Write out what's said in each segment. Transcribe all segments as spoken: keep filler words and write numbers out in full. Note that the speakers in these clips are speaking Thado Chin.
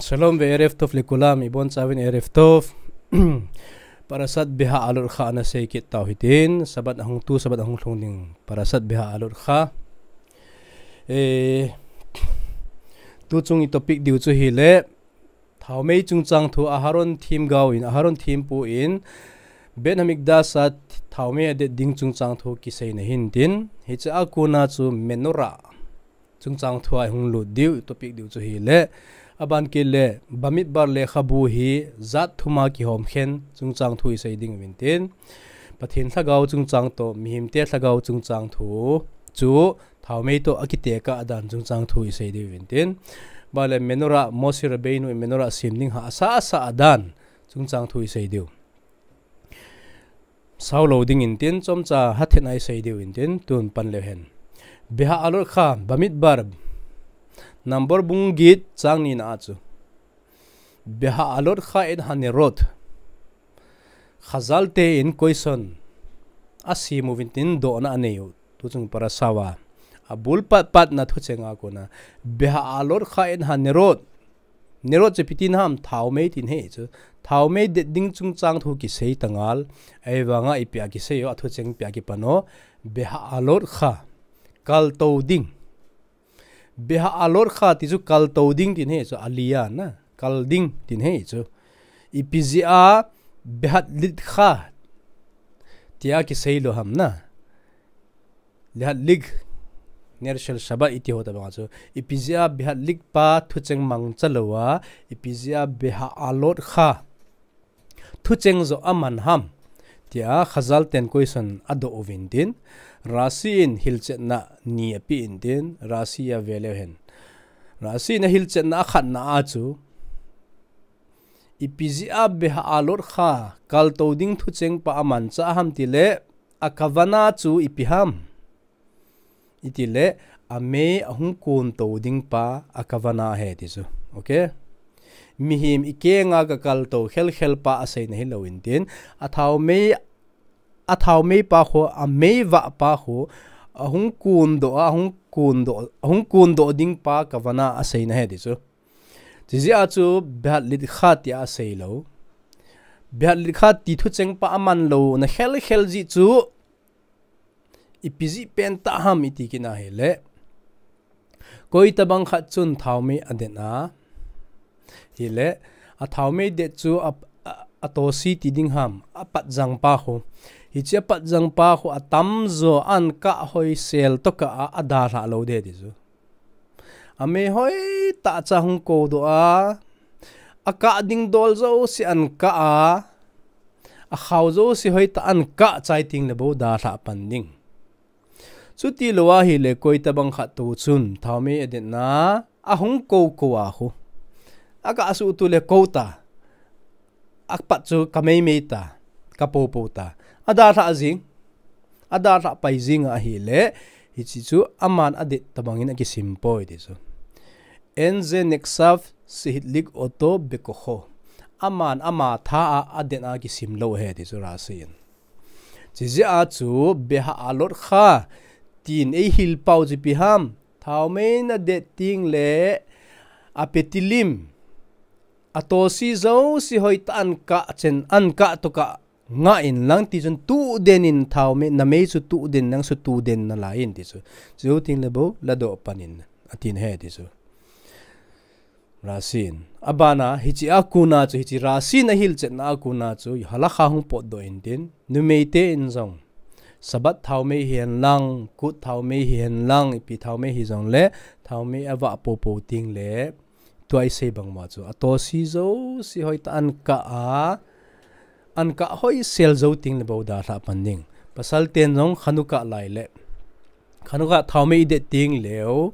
Shalom ve Erev Tov likulam, ibon chavin Erev Tov. Parashat Beha'alotcha ana sei kit tau hitin, Sabbath ahung tu, Sabbath ahung lhung ding. Parashat Beha'alotcha. Eh, tu chung i topic diu chu hile, thaomei chungchang thu Aharon themgao in, Aharon thempu in, Beit Hamikdash a thaomei adet ding chungchang thu kiseina hintin, hiche a kona chu menorah chungchang thu a hung lut diu, topic diu chu hile, aban kit le, Bamidbar lekhabu hi jat thum a kihom khen chungchang thu isei ding vintin, Pathen lhagao chungchang toh, mihemte lhagao chungchang thu chu, thaomei toh akitekah dan chungchang thu isei diu vintin, bale menorah, Moshe Rabbeinu in menorah sem ding hahsa sa dan chungchang thu isei diu. Sao lou ding intin, chomcha hathet a isei diu intin, tun pan leu hen. Beha'alotcha, Bamidbar, number bung get chang nina a chu. Beha'alotcha et hanerot. Chazal te in question asem uvin tin dohna anei u. Tu chung parasha a. Abul pat pat na thucheng a kona. Beha'alotcha et hanerot. Nerot chu ipi tina ham, thaomei tin ahi chu. Thaomei det ding chungchang thu kisei tangal. Ahivanga ipi a kisei u, athucheng ipi a kipan u. Beha'alotcha. Kaltou ding. Beha'alotcha ti chu kaltou ding tin ahi chu, aliyah na. Kal ding tin ahi chu. Ipi jeh a beha'alotcha tia kisei lou ham na. Leha'alot. Ner shel Shabbat iti ho tabang a chu. Ipi jeh a beha'alot pa thucheng mangcha lou a. Ipi jeh a beha'alotcha thucheng joh aman ham. Tia Chazal ten question adoh uvin tin. Rashi in hilchetna ni apen tin. Rashi a ve leu hen. Rashi in ahilchetna akhatna a chu. Ipi jeh a beha'alotcha kaltou ding thucheng pa amancha ham tile, akavana chu ipi ham. Itile, amei ahung kontou ding pa akavana ahi ti chu. Okay? Mihem ikenga kakaltou khelkhel pa aseina hilou intin. Athaomei, athaomei pa khu, amei vah pa khu, ahung kondoh, ahung kondoh, ahung kondoh ding pa kavana aseina ahi ti chu. Chijeh a chu beha'alotcha tia asei lou. Beha'alotcha ti thucheng pa aman louna khelkhel jeh chu. Ipi jeh pen tah ham iti kit na hile. Koi tabang khat chun thaomei aden a. Hile, athaomei det chu a, a, atosi ti ding ham, apatjang pa khu. Hiche apatjang pa khu atamjo ankah hoisel tokah a, adalhah lou ding ti chu. Amei hoitah cha hung kodoh a, akah ding dol jouse ankah a, akhao jouse hoitah ankah chai teng le bou dalhah pan ding. Chuti lou ahile koi tabang khat to chun, thaomei aden a, ahung kou kou a khu. Akah suh tu le kou ta. Apat chu kameimei ta, kapoupou ta. Adalhah jing, adalhah pai jing ahile, hiche chu aman adet tabang in akisim poi ti chu. En ze neksaf sehidlik oto bekocho. Aman ama tha a aden a kisim lou ahi ti chu Rashi in. Chijeh a chu beha'alotcha tin eihil pau chu ipi ham. Thaomei nadet teng le apetilim. Atosi jouse hoitah ankah chen, ankah tokah ngah in lang ti chun tuh den in thaomei, namei chu tuh den lang chu tuh den nalai in ti chu. Chujou teng le bou ladoh pan in atin ahi ti chu. Rashi in. Abana, hiche a kona chu, hiche Rashi in ahilchetna a kona chu, halakha hung potdoh intin, numeite in jong. Sabbath thaomei hihen lang, kut thaomei hihen lang, ipi thaomei hijongle, thaomei avah poupou teng le, tua isei bang uva chu. Atosi jouse hoitah ankah a, ankah hoisel jou teng le bou dalhah pan ding. Pasal ten jong Chanukah lai le. Chanukah thaomei idet teng leu.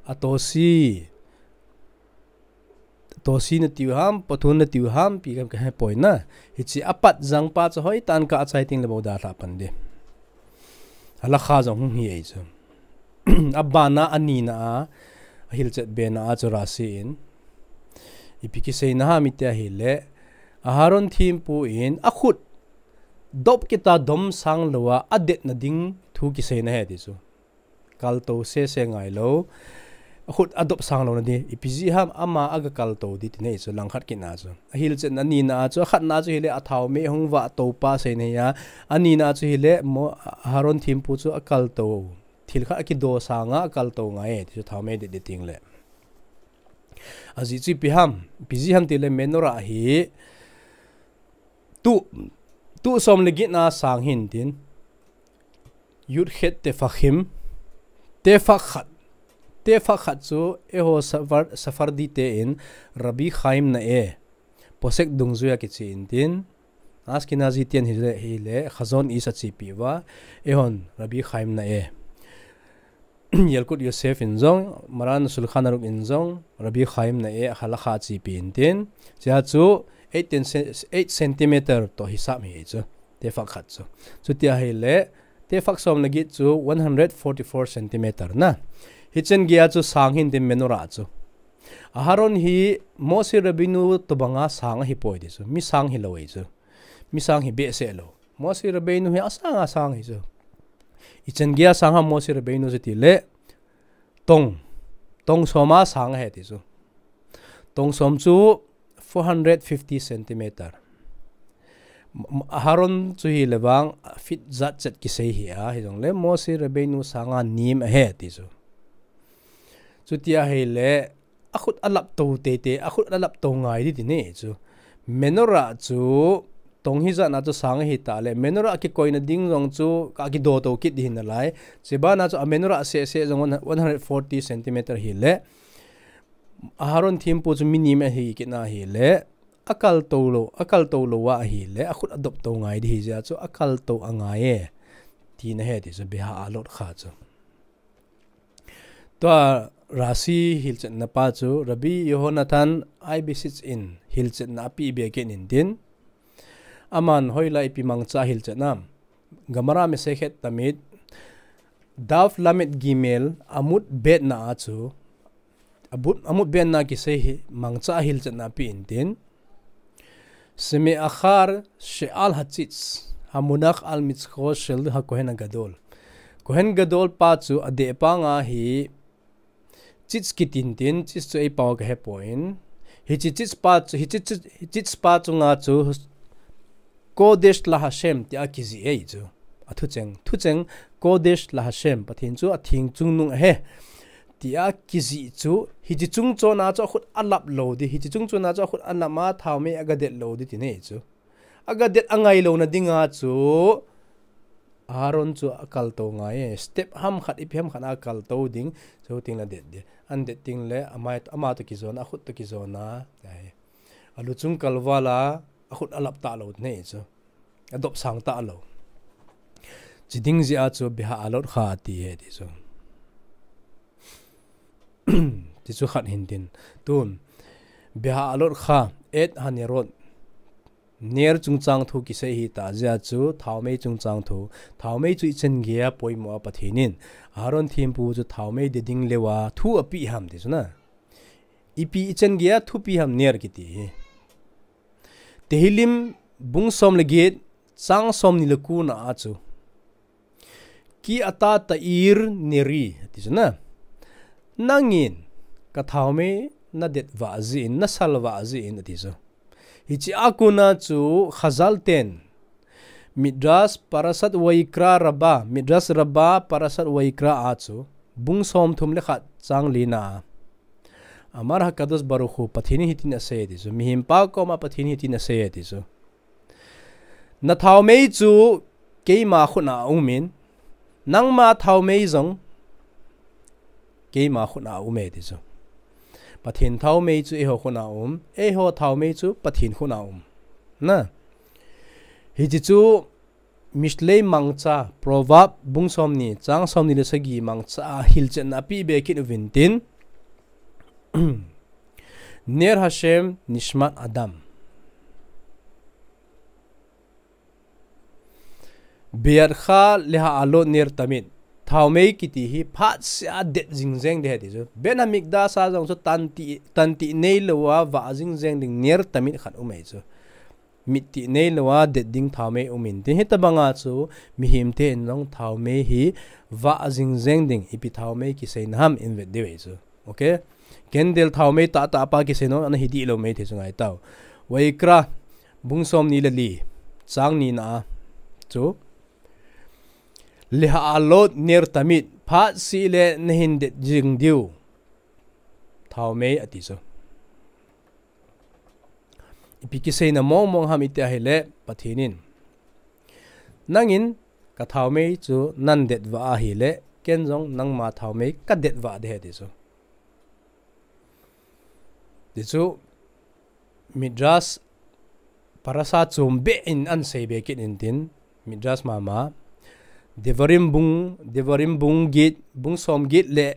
Atosi. Atosi natiu ham, pothun natiu ham, ipi ham kahe poi na. Hiche apatjang pa chu hoitah ankah achai teng le bou dalhah pan ding. Halakha jong hung hi ahi chu. Abana anina a, ahilchet bena a chu Rashi in. Ipi kiseina ham iti ahile, Aharon thempu in akhut dop kit a domsang lou a, adetna ding thu kiseina ahi ti chu. Kaltou sese ngai lou. Akhut adop sang louna di, ipi jeh ham, ama aga kaltou di ti nei chu, langkhat kit na chu. Ahilchetna anina chu, akhatna chu hile, athaomei hung vah tou pa seina ahi a, anina chu hile, Mo-, Aharon thempu chu akaltou. Thil khat akido sanga akaltou ngai e, ti chu thaomei det det teng le. Ajeh chu ipi ham, ipi jeh ham ti le menorah hi, tu, tu som le get na sang hin tin, Yud Chet Tefachim, Tefach khat, Tefach khat chu eiho Sefar-, Sephardi te in Rabbi Chaim Naeh, Posek dungjuia kichi in tin, Ashkenazi ten hile, hile, Chazon Ish achepi uva, eihon Rabbi Chaim Naeh. Yalkut Yosef in jong, Maran Shulchan Aruch in jong, Rabbi Chaim Naeh, Halacha achepi in tin, chea chu eight, ten ce-, eight centimeter toh hisap ahi chu, Tefach khat chu. Chuti ahile, Tefach som le get chu one hundred forty-four centimeter na. Hichen geia chu sang hin tin menorah chu. Aharon hi Moshe Rabbeinu tobanga sang ahipoi ti chu. Mi sang hilou ahi chu. Mi sang hi behseh lou. Moshe Rabbeinu hi asanga sang ahi chu. Ichen geia sang ham Moshe Rabbeinu chu ti le, tong. Tong soma sang ahi ti chu. Tong som chu four hundred fifty centimeter. M-, Aharon chu hile vang feet jat chet kisei ahi a, hijongle Moshe Rabbeinu sanga nem ahi ti chu. Chuti ahile, akhut alap tou teitei, akhut alap tou ngai di ti nei chu. Menorah chu, tong hijat na chu sang ahi ta le, menorah kikoina ding jong chu, akido tou kit di hi nalai. Chubana chu a menorah seh seh jong one, one hundred forty centimeter hile, Aharon thempu chu mi nem ahi kit na hile, akaltou lou, akaltou lou a ahile, akhut adop tou ngai di hi jeh a chu, akaltou angai e. Tina ahi ti chu, Behaalocha chu. Tua Rashi hilchetna pa chu Rabbi Yehonatan Eibeshitz in hilchetna api be kit in tin. Aman hoilai ipi mangcha hilchetna. Gemara Masechet Tamid, Daf Lamed Gimel, Amud Bet na a chu, Amud, Amud Bet na kisei hi mangcha hilchetna api in tin. Sheme'achar she'al hatzitz hamunach al mitzcho shel haKohen haGadol. Kohen Gadol pa chu adeh panga hi tzitz kiti in tin, tzitz chu eipao kahepoi. Hiche tzitz pa chu, hiche tzitz, tzitz pa chunga chu Kodesh laHashem tia kijih ahi chu. Athucheng, thucheng Kodesh laHashem, Pathen chu atheng chungnung ahi. Tia kijih chu, hiche chung chona chu akhut alap lou di, hiche chung chona chu akhut alap a thaomei agadet lou di ti nei chu. Agadet angai louna dinga chu, Aharon chu akaltou ngai e, step ham khat, ipi ham khat akaltou ding, chu teng le adet di. Adet teng le, ama, ama toh kijona, akhut toh kijona, ahi. Alu chung kalval a, akhut alap talou nei chu. Adop sang talou. Chi ding jeh a chu Behaalocha ati ahi ti chu. Ti chu khat hin tin. Tun, Behaalocha, Et hanerot. Ner chungchang thu kisei ahi ta jeh a chu, thaomei chungchang thu. Thaomei chu ichan geia poimo a Pathen in. Aharon thempu chu thaomei de ding leuva, thu api ham ti chu na. Ipi ichan geia thupi ham ner kiti hi. Tehillim bung som le get, chang somni le ko na a chu. Ki ata ta'ir neri, ati chu na. Nangin, kathaomei nadet vah jeh in, nasalvah jeh in, ati chu. Hiche a kona chu Chazal ten, Midrash Parashat Vayikra Rabbah, Midrash Rabbah Parashat Vayikra a chu, bung somthum le khat chang li na a. Amar HaKadosh Baruch Hu, Pathen in hitin asei ati chu, mihem pa koma Pathen in hitin asei ati chu. Nathaomei chu keima khut a aum in, nangma thaomei jong keima khut a aum e ti chu. Pathen thaomei chu eiho khut a aum, eiho thaomei chu Pathen khut a aum. Na. Hiche chu Mishlei mangcha, Proverb bung somni, chang somni le sagi mangcha a hilchetna api be kit uvin tin. Ner Hashem nishmat adam. Biyadcha leha'alot ner tamid. Thaomei kiti hi phatseh a det jingjeng ding ahi ti chu. Beit Hamikdash a jong chu tantih, tantih neilou a vah jingjeng ding ner tamid khat um ahi chu. Mittih neilou a det ding thaomei um in tin, hitabang a chu mihem ten jong thaomei hi vah jingjeng ding, ipi thaomei kiseina ham in vet diu ahi chu. Okay? Candle thaomei tahtah pa kisei nom ana hi dihlou mei thei chu ngai tau. Vaikra, bung somni le li, chang nina a chu, Lehalalot ner tamid, phatseh le nahin det jing diu thaomei ati chu. Ipi kiseina mong mong ham iti ahile, Pathen in, nangin kathaomei chu nahin detvah ahile, ken jong nangma thaomei kadetvah ding ahi ati chu. Ti chu, Midrash parasha chom beh in ana seibe kit intin, Midrash mama, Devarim bung, Devarim bung get, bung somget le,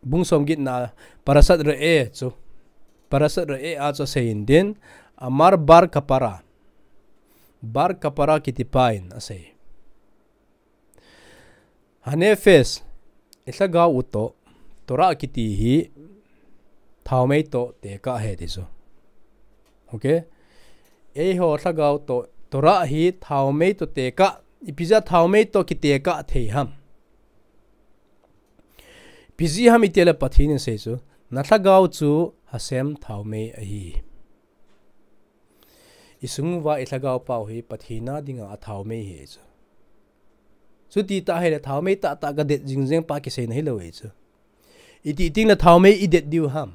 bung somgetna, Parashat Re'eh chu, Parashat Re'eh a chu asei intin, Amar Bar Kapara, Bar Kapara kitipa in asei. Hanefesh, ilhagao u toh, Torah kiti hi thaomei toh tekah ahi ati chu. Okay? Eiho lhagao toh, Torah hi thaomei toh tekah, ipi jeh a thaomei toh kitekah thei ham. Ipi jeh ham itile Pathen in asei chu, nalhagao chu Hashem thaomei ahi. Isung uva ilhagao pau hi Pathen a dinga athaomei ahi chu. Chuti tah ahile thaomei tahtah kadet jingjeng pa kiseina hilou ahi chu. Iti tengle thaomei idet diu ham.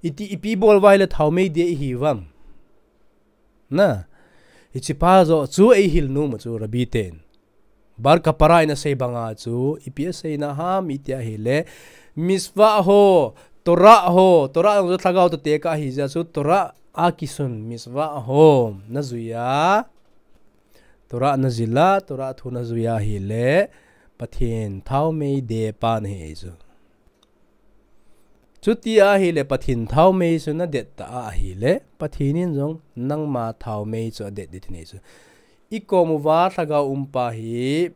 Iti ipi bol uva ahile thaomei ding ihiu ham. Na, hichepa joh chu eihil nom u chu Rabbi ten. Bar Kapara in asei banga chu, ipi aseina ham iti ahile, mitzvah ho, Torah ho, Torah jong chu lhagao toh tekah ahi jeh a chu, Torah a kisun mitzvah ho najui a, Torah najil a, Torah thu najui ahile, Pathen thaomei ding pa nahi chu. Chuti ahile Pathen thaomei chu nadet ta ahile, Pathen in jong nangma thaomei chu adet ding ahi chu. Ikom uva lhagao um pa hi,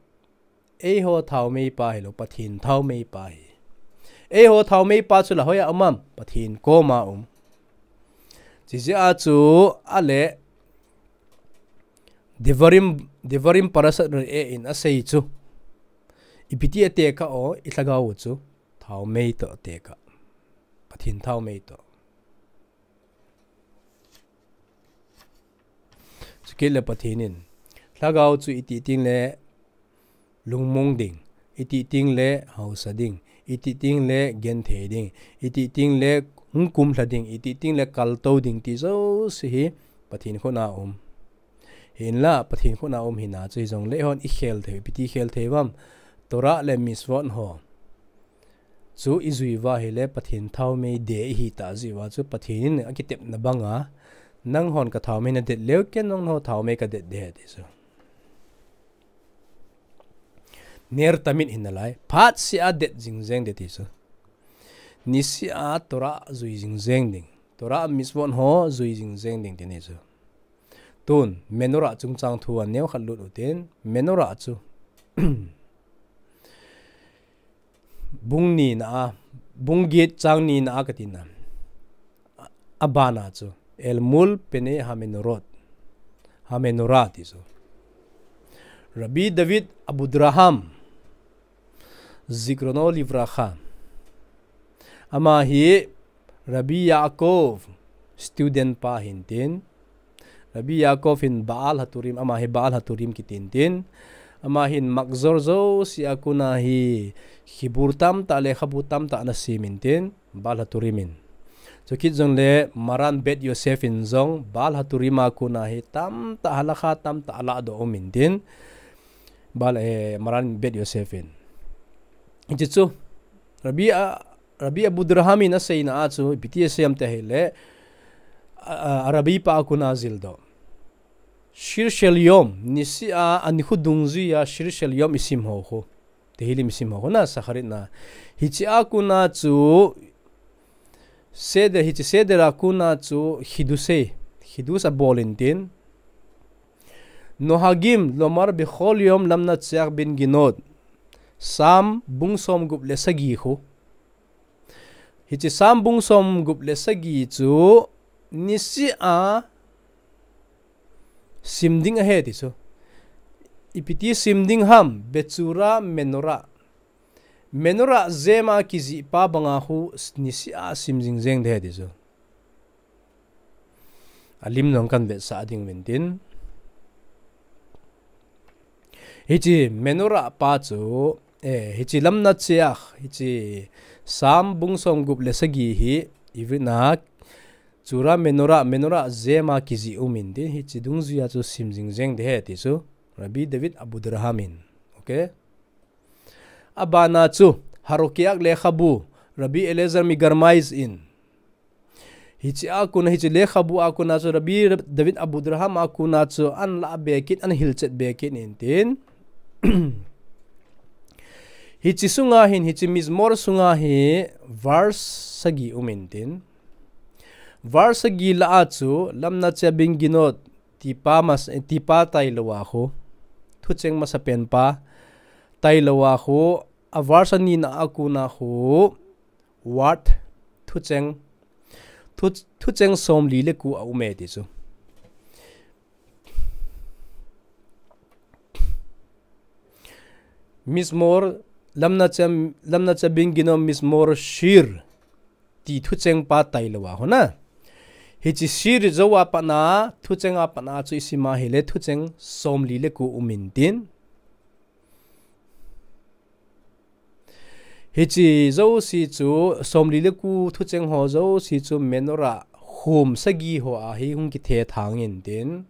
eiho thaomei pa hilou, Pathen thaomei pa ahi. Eiho thaomei pa chu la hoiya um am, Pathen koma um. Chijeh a chu, ale, Devarim, Devarim Parashat Re'eh in asei chu, ipi ti atekah o, ilhagao u chu thaomei toh tekah. Pathen thaomei toh. Chukit le Pathen in, lhagao chu iti tengle lungmong ding, iti tengle hausa ding, iti tengle genthei ding, iti tengle hung kumlha ding, iti tengle kaltou ding ti jouse hi Pathen khut a um. Hinla, Pathen khut a um hina chu hijongle eihon ikhel thei, ipi ti khel thei uvam, Torah le mitzvot ho chu ijui uva ahile Pathen thaomei ding ihi ta jeh uva chu Pathen in akitepna banga, nanghon kathaomei nadet leu, ken jong nangho thaomei kadet ding ahi ati chu. Ner tamid hinalai, phatseh a det jingjeng ding ati chu. Niseh a Torah jui jingjeng ding, Torah mitzvot ho jui jingjeng ding ti ahi chu. Tun, menorah chungchang thu a neokhat lut utin, menorah chu bung nina a, bung get chang nina a katina, abana chu, El mul penei hamenorot, hamenorah ti chu. Rabbi David Abudarham, Zichrono Livracha, ama hi Rabbi Yaakov student pa hintin, Rabbi Yaakov hin Baal HaTurim, ama hi Baal HaTurim kitin tin, ama hin Machzor jouse a kona hi chibur tamtah, lekhabu tamtah ana sem intin, Baal HaTurim in. Chukit jongle Maran Bet Yosef in jong Baal HaTurim a kona hi tamtah, halakha tamtah aladoh um intin, Baal, eh, Maran Bet Yosef in. Hiche chu, Rabbi a, Rabbi Abudarham in aseina a chu, ipi ti asei em iti ahile, a, a, a Rabbi pa a kona jildoh. Shir Shel Yom, niseh a, anikho dungjui a Shir Shel Yom isim ho khu. Tehillim isim ho khu na, Shacharit na. Hiche a kona chu, Seder, hiche Seder a kona chu, Chidush, Chidush abol intin. Nohagim lomar bechol yom lamnatseh beginot. Psalm bung somgup le sagi khu. Hiche Psalm bung somgup le sagi chu niseh a sim ding ahi ti chu. Ipi ti sim ding ham, Bechura Menorah. Menorah jema kijih pa banga khu niseh a sim jing jeng ding ahi ti chu. Alim jong kan vetsah ding uvin tin. Hiche menorah pa chu, eh, hiche lamna cheh a, hiche Psalm bung somgup le sagi hi, Ivrit na, Chura menorah, menorah jema kijih um in tin, hiche dungjuia chu sim jing jeng ding ahi ti chu, Rabbi David Abudarham in. Okay? Abana chu, Harokeach lekhabu, Rabbi Eliezer Migarmais in. Hiche a kona, hiche lekhabu a kona chu, Rabbi David Abudarham a kona chu, ahin lah be kit, ahin hilchet be kit in tin. Hiche sunga hin, hiche Mizmor sunga hi, verse sagi um in tin. Verse sagi lah a chu, lamna cheh a Benginot, tipa mas-, tipa tailou a khu. Thucheng masapen pa, tailou a khu, a verse anina a kona khu, word, thucheng, thu-, thucheng somli le ko a um e ti chu. Mizmor, lamna cheh a, lamna cheh a Benginot Mizmor Shir, ti thucheng pa tailou a khu na. Hiche Shir jou a pat na, thucheng a pat na chu isim a hile thucheng somli le ko um in tin. Hiche jouse chu, somli le ko thucheng ho jouse chu menorah khum sagi ho a hi hung kithethang in tin.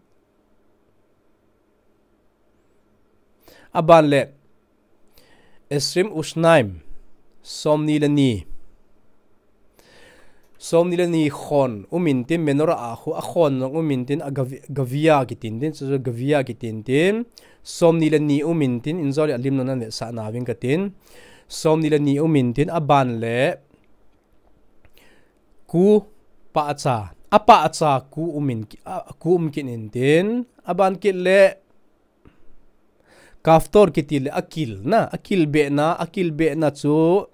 Aban le, Esrim Ushnaim, somni le ni. Somni le ni khon um in tin, menorah a khu a khon jong um in tin, a gavi-, gavia kitin tin, chu chu gavia kitin tin. Somni le ni um in tin, in jol le alim nong nan vetsah nauvin katin. Somni le ni um in tin, aban le ko pahcha, a pahcha ko um in ki-, a, ko um kit in tin, aban kit le kaftor kiti le akil na, akil behna, akil behna chu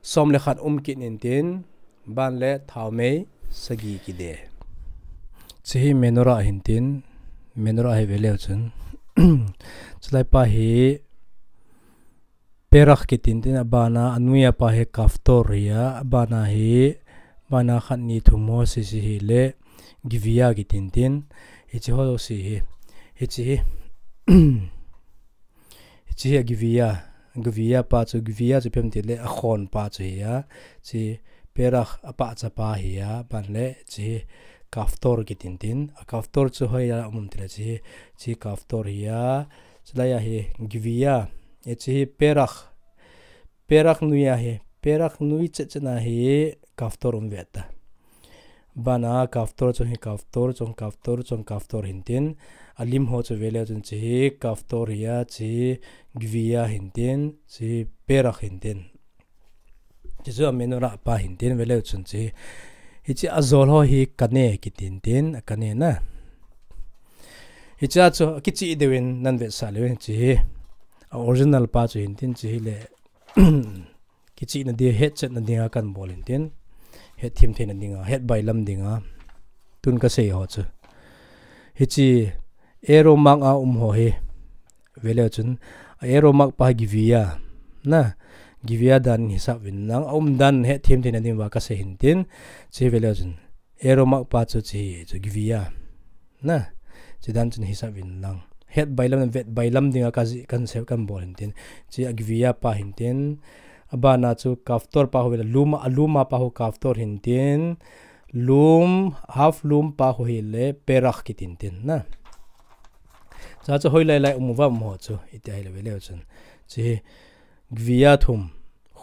som le khat um kit in tin, ban le thaomei sagi kide. Hiche hi menorah hin tin, menorah hi ve leu chun. Chulai pa hi perach kitin tin, abana, anuia pa hi kaftor hi a, abana hi, bana khat ni thum ho sese hi le, givia kitin tin, hiche ho sese hi, hiche hi, hiche hi a givia, givia pa chu, givia chu ipi ham itile, a khon pa chu hi a, hiche perach a pahcha pa hi a, ban le, hiche hi kaftor kitin tin, a kaftor chu hoiya um ham itile, hiche hi, hiche kaftor hi a, chulai a hi givia, hiche hi perach, perach nuia hi, perach nui chet chet na hi kaftor um ve ta. Bana kaftor chong hi kaftor, chong kaftor, chong kaftor hin tin. Alim ho chu ve leu chun hiche hi kaftor hi a, hiche hi givia hin tin, hiche hi perach hin tin. Hiche chu a menorah pa hin tin, ve leu chun hiche hi. Hiche a jol ho hi kane kitin tin, a kane na. Hiche a chu kicheh deu in nan vetsah leu in hiche hi. A original pa chu hin tin, hiche hi le kichehna dia, hetchetna dinga kan bol in tin. Hetthem theina dinga, het bailam dinga. Tun kasei ho chu. Hiche arrow mark a um ho hi. Ve leu chun, a arrow mark pa givia. Na, givia dan hisap uvin lang, a um dan hetthem theina dinga kasei hin tin. Hiche ve leu chun. Arrow mark pa chu hiche hi chu givia. Na, hiche dan chun hisap uvin lang. Het bailam, vet bailam dinga ka ji-, kan sei, kan bol hin tin. Hiche a givia pa hin tin. Abana chu kaftor pa ho le lum, a lum a pa ho kaftor hin tin. Lum, half lum pa ho hi le perach kitin tin. Na. Hiche chu hoilai lai um uva um ho chu. Hitia hi le ve leu chun. Hiche hi givia thum.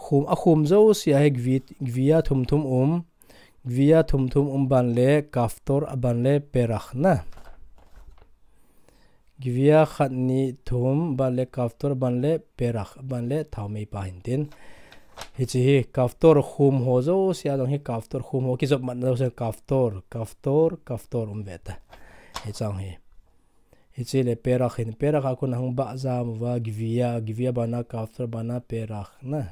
Khum, a khum jouse a hi gvi-, givia thum thum um. Gvia thum thum um ban le kaftor aban le perach na. Gvia khat ni thum ban le kaftor ban le perach ban le thaomei pa hin tin. Hiche hi kaftor khum ho jouse a jong hi kaftor khum ho kijop matna jouse kaftor, kaftor, kaftor um ve ta. Hiche jong hi. Hiche le perach hin, perach a kon a hung bah jam uva, gvia, gvia bana, kaftor bana, perach na.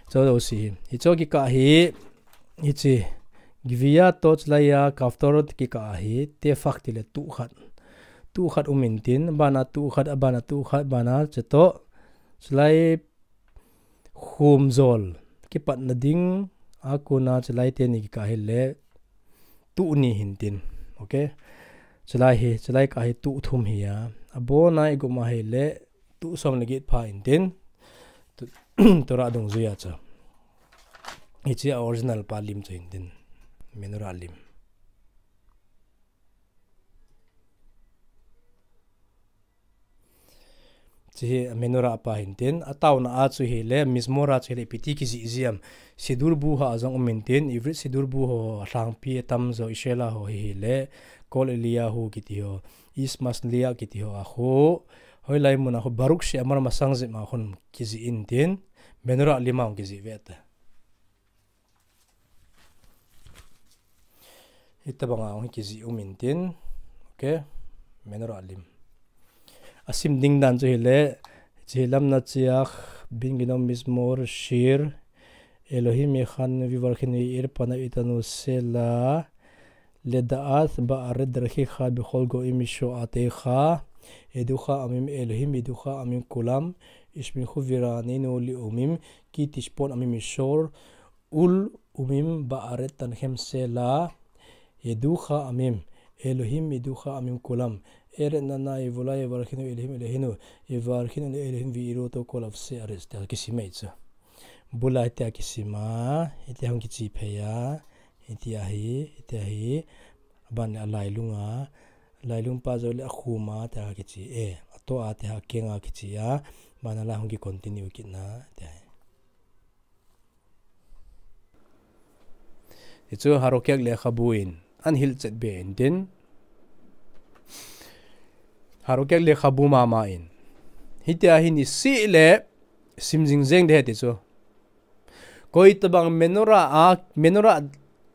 Hiche jouse hi. Hiche kikah hi, hiche, gvia toh chulai a, kaftor kikah hi, tefach tile tuh khat. Tuh khat um in tin, bana tuh khat, abana tuh khat, bana hiche toh, chulai Khumjol. Kipatna ding a kona chulai teni kikah hile, tuh ni hintin. Okay. Chulai hi, chulai kah hi tuh thum hi a. Abona igum a hile, tuh som le get pha hintin. Tu, Torah dungjuia chu. Hiche a original pa lim chu hintin. Menorah lim. Hiche hi menorah pa hintin, ataona a chu hile, mizmor a chu hile, ipi ti kijih jiem. Siddur bu ho a jong um intin, ivrit siddur bu ho, alhangpi atam jo, Israel a ho hi hile, kol Eliyahu kiti ho, ish masliah kiti ho a khu, hoilai mun a khu, Baruch She'amar masang jep a khun kijih intin, menorah lim a hung kijih ve ta. Hitabang a hung kijih um intin. Okay. Menorah lim. Asim ding dan chu hile, hiche lamna chiak, bin ginom mizmor shir, Elohim echad vivarchenu ya'ir panav itanu selah, לדעת בארץ דרכך בכל גוים משועתך, ידעוך העמים אלהים ידעוך העמים כולם, ישמעוך וירננו לאומים, כי תשפון עמים משור, ול אומים בארץ תנחם סלה, ידעוך העמים, אלהים ידעוך העמים כולם, ארץ נתנה יבולה יברכנו אלהים אלהינו, יברכנו אלהים ויראו אותו כל אפסי ארץ. Tia kisim ahi chu. Bula hitia kisim a, hitia hung kichi phei a, hitia hi, hitia hi, aban le alailung a, alailung pa jou le akhum a, tia kichi e, ato a, tia keng a kichi a, aban le alai hung ki continue kit na, tia hi. Hichu Harokeach lekhabu in, ahin hilchet be intin. Harokeach lekhabu mama in. Hitia hi nisih le sim jing jeng ding ahi ti chu. Koitabang menorah a, menorah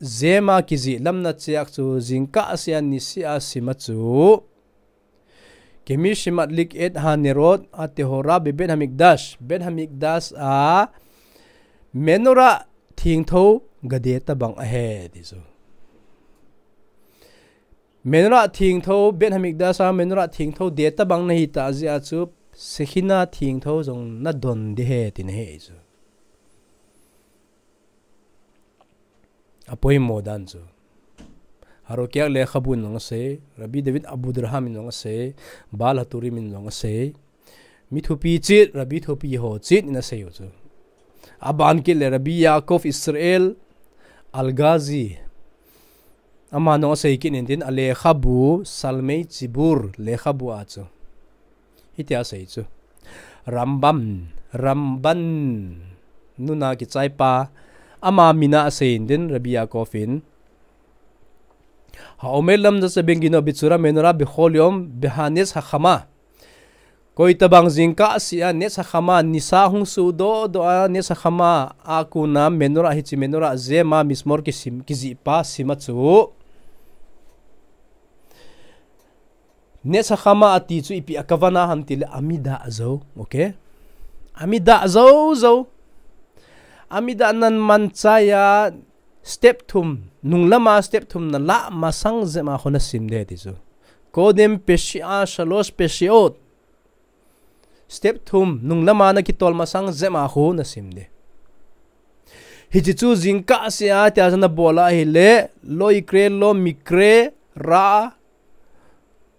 jem a kijih lamna chiak chu jingkah seh a nisih a sim a chu. Kemi shemadlik et hanerot atehora bebeit hamikdash, Beit Hamikdash a menorah thengtho gade tabang ahi ti chu. Menorah thengtho, Beit Hamikdash a menorah thengtho de tabang nahi tah jeh a chu, Shekhinah thengtho jong nadon ding ahi tina ahi chu. Apoimo dan chu. Harokeach lekhabu in jong asei, Rabbi David Abudarham in jong asei, Baal HaTurim in jong asei. Mi thupi cheh, Rabbi thupi ho cheh in asei u chu. Aban kit le Rabbi Yaakov Israel Algazi. Aman jong asei kit intin, alekhabu, Salmei Tzibur lekhabu a chu. Hitia asei chu. Rambam, Ramban, nuna kichaipa, ama min a asei intin, Rabbi Yaakov in. Haomer lamda se ben ginom bechura menorah bechol yom behanetz hachama. Koitabang jingkah seh a netz hachama nisa hung sudoh doh a netz hachama a kona menorah hiche menorah jem a mizmor kisim, kijih pa sim a chu. Netz hachama ati chu ipi a kavana ham tile amidah jou, okay? Amidah jou jou. Amidah nan man chai a step thum, nunglam a step thum nalah masang jep a khun asim ding ahi ti chu. Kodem peshi'a shalosh peshi'ot. Step thum, nunglam a nakitol masang jep a khun asim ding. Hiche chu jingkah seh a tia chu nabol a ahile, lo yikre lo mikre ra'a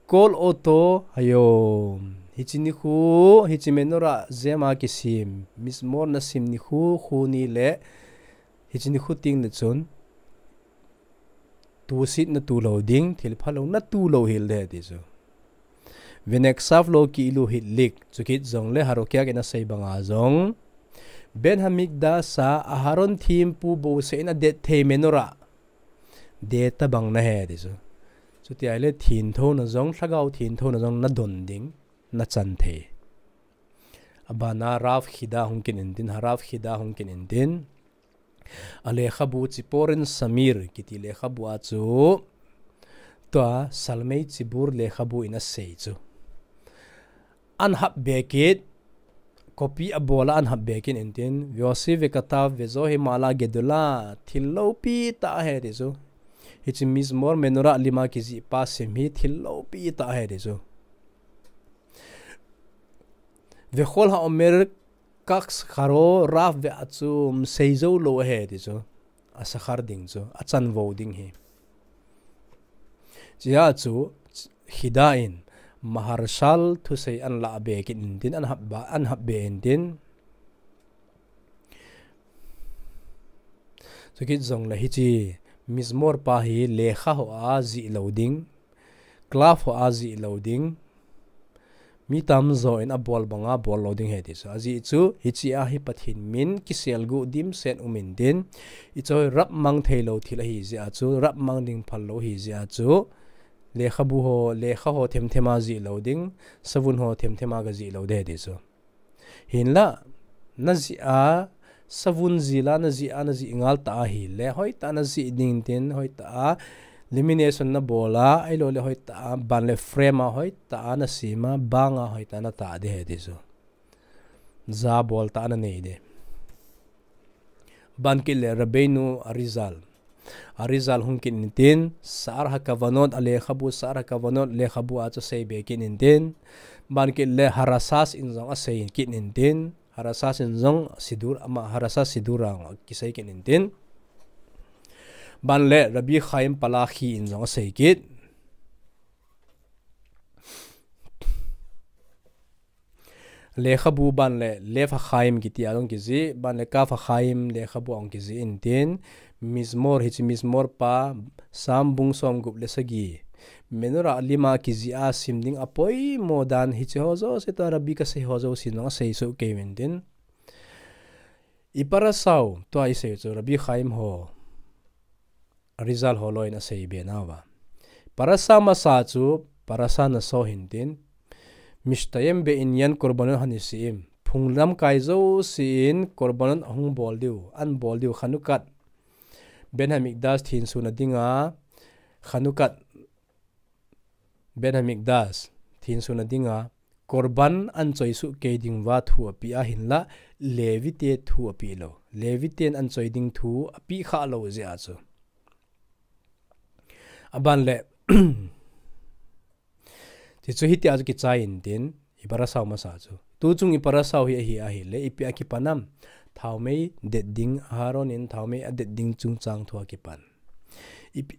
kol oto hayom. Hiche nikho, hiche menorah jem a kisim, mizmor nasim nikho, kho ni le, hiche nikho teng le chun, tusit natu lou ding, thil phalou natu lou hel ding ahi ti chu. Venechsav lo ki'ilu hidlik, chukit jongle Harokeach in asei banga jong. Beit Hamikdash a Aharon thempu bouseh in adet thei menorah de tabang nahi ti chu. Chuti ahile thengthona jong, lhagao thengthona jong nadon ding, nachan thei. Abana Rav Chida hung kit intin, Harav Chida hung kit intin. Alekhabu Tziporin Samir kiti lekhabu a chu, tua Salmei Tzibur lekhabu in asei chu. Ahin hap be kit, copy abol a ahin hap be kit intin, Ve'osev ve'katav ve'zohi ma'ala gedola, thil loupi tah ahi ti chu. Hiche mizmor menorah lim a kijih pa sim hi thil loupi tah ahi ti chu. Ve'chol ha'omer Kaks kharo raf ve a chu, um, seijou lou ahi ti chu. A sakhar ding chu, a chanvou ding hi. Chia chu, khida in, Maharshal thusei an la be kit intin, an hap ba, an hap be intin. Chukit jong le hichi, Mizmor pa hi lekha ho a jih lou ding, club ho a jih lou ding, mi tamjo in a bol banga bol lou ding ahi ti chu. Ajeh chu, hichi a hi Pathen min kiselguh dimset um intin, hichu hi rap mang thei lou thil ahi jeh a chu, rap mang ding phal lou ahi jeh a chu, lekhabu ho, lekha ho themthem a jih lou ding, savun ho themthem a ga jih lou ding ahi ti chu. Hinlah, na jih a, savun jih la, na jih a, na jih ngal ta ahi le, hoitah a na jih ding tin, hoitah a, lamination na bol a, ahilou le hoitah a, ban le frame a, hoitah a na sem a, bang a, hoitah a na ta ding ahi ti chu. Ja bol tah a na nei ding. Ban kit le Rabbeinu Arizal. Arizal hung kit intin, Sha'ar HaKavanot a lekhabu, Sha'ar HaKavanot lekhabu a chu sei be kit intin. Ban kit le Harashas in jong a sei kit intin. Harashas in jong Sidur, ama Harashas Sidur a jong kisei kit intin. Ban le Rabbi Chaim Palakhi in jong a sei kit. Lekhabu ban le Lev HaChaim kiti a jong kijih, ban le Kaf HaChaim lekhabu a jong kijih intin, Mizmor, hichi Mizmor pa, Sam bung somgup le sagi. Menorah lim a kijih a sim ding a poimo dan hichi ho jouse tua Rabbi kasei ho jouse in jong a sei soh kei uvin tin. I parasha u, tua i sei u chu Rabbi Chaim ho, Arizal ho loi in a sei be nauva. Parasha masa chu, Parashat Naso hin tin, Mishtayim be'inyan korbanot hanesi'im. Phung lamkai jouse in korbanot ahung bol diu, an bol diu Chanukat. Beit Hamikdash thensun a dinga, Chanukat Beit Hamikdash thensun a dinga, korban an choi soh kei ding uva thu apeh ahinlah, Levi te thu apeh lou. Levi ten an choi ding thu apeh kha lou jeh a chu. Aban le, ti chu hitia chu kichai intin, i parasha u masa chu. Tu chung i parasha u hi ahi ahile, ipi a kipan ham. Thaomei det ding, Aharon in thaomei a det ding chungchang thu a kipan. Ipi,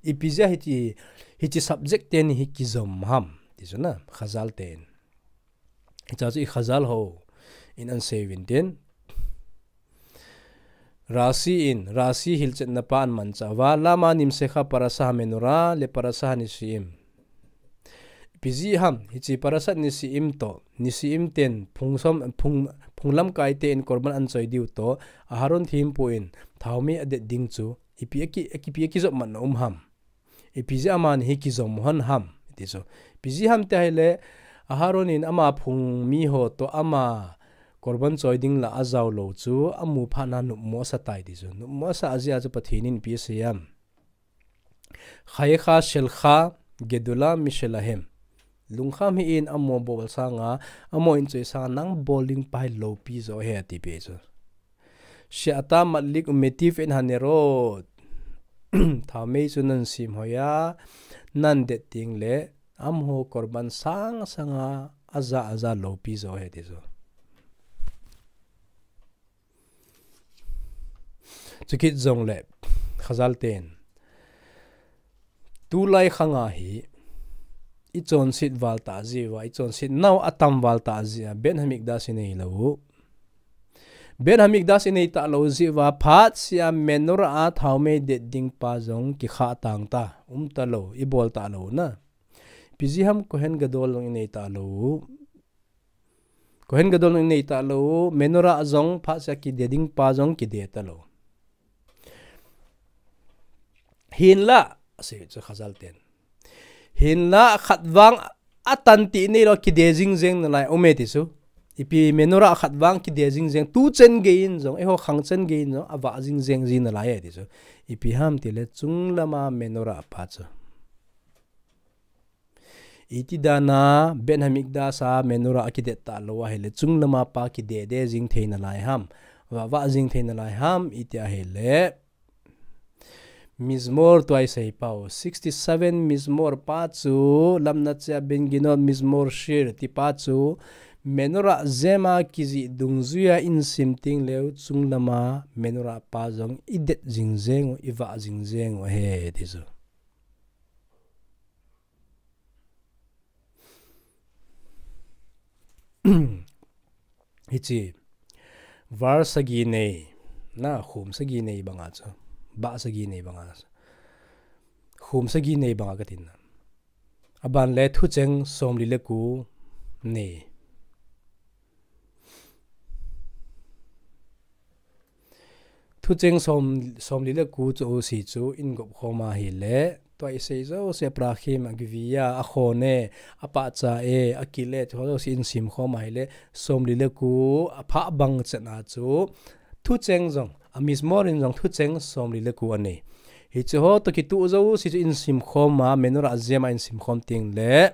ipi jeh a hichi, hichi subject teni hi kijom ham. Ti chu na, Chazal ten. Hicha chu i Chazal ho in an sei uvin tin. Rashi in, Rashi hilchetna pa an manchah uva, Lama nimshekha parashat hamenorah le parashat hanesi'im. Ipi jeh ham, hichi parashat Nesi'im toh, Nesi'im ten phung som, phung, phung lamkai te in korban an choi diu toh, Aharon thempu in thaomei a det ding chu, ipi a ki, ipi a kijop matna um ham. Ipi jeh a amani hi kijom hon ham, ti chu. Ipi jeh ham ti ahile, Aharon in ama phung mi ho toh ama korban choi ding lah a jao lou chu, amu phat na nopmo asa tai ti chu. Nopmo asa jeh a chu Pathen in ipi asei ham. Chayeicha shelcha gedola mishelahem. Lungkham hih in amaho bol sanga, amaho in choi sanga nang bol ding pa hi loupi jo ahi ati peh chu. She'ata madlik umetiv et hanerot. Thaomei chu nan sem hoi a, nan det teng le, amaho korban sang sanga, aja aja loupi jo ahi ti chu. Chukit jong le, Chazal ten. Tulai khang a hi, i chonset val ta jeh uva, i chonset nau atam val ta jeh a, Beit Hamikdash i nei lou. Beit Hamikdash i nei ta lou jeh uva, phat sea menorah a thaomei det ding pa jong kikha tang ta, um ta lou, i bol ta lou na. Ipi jeh ham Kohen Gadol jong i nei ta lou. Kohen Gadol jong i nei ta lou, menorah jong phat sea kide ding pa jong kide ta lou. Hinlah, asei chu Chazal ten. Hinlah khat vang atan ti nei lou kide jing jeng nalai um e ti chu. Ipi menorah khat vang kide jing jeng tu chen gei in jong, eiho khang chen gei in jong, avah jing jeng jing nalai e ti chu. Ipi ham ti le chunglam a menorah pa chu. Iti dan a Beit Hamikdash a menorah a kidet ta lou ahile chunglam a pa kide de jing thei nalai ham. Vah vah jing thei nalai ham iti ahile. Mizmor tua i sei pau. Sixty-seven Mizmor pa chu lamna chia ben ginot Mizmor shir ti pa chu Menorah jema kijih dungjuiya insim teng leu chunglama menorah pa jong idet jingjeng u, ivah jingjeng u ahi ti chu. Hichi. Var sagi nei. Na, khum sagi nei banga chu. Bah sagi nei banga chu. Khum sagi nei banga katina. Aban le thucheng somli le ko nei. Thucheng som, somli le ko chu si chu in gop khoma hile. Tua isei jouse prakhim a giviya, akhone, apahcha e, akile, chu jouse insim khoma hile. Somli le ko, apha bang chena chu. Thucheng jong. Amizmor in jong thucheng somli le ko anei. Hichu ho to kitu jouse chu insim khoma, menorah jema insim khom teng le.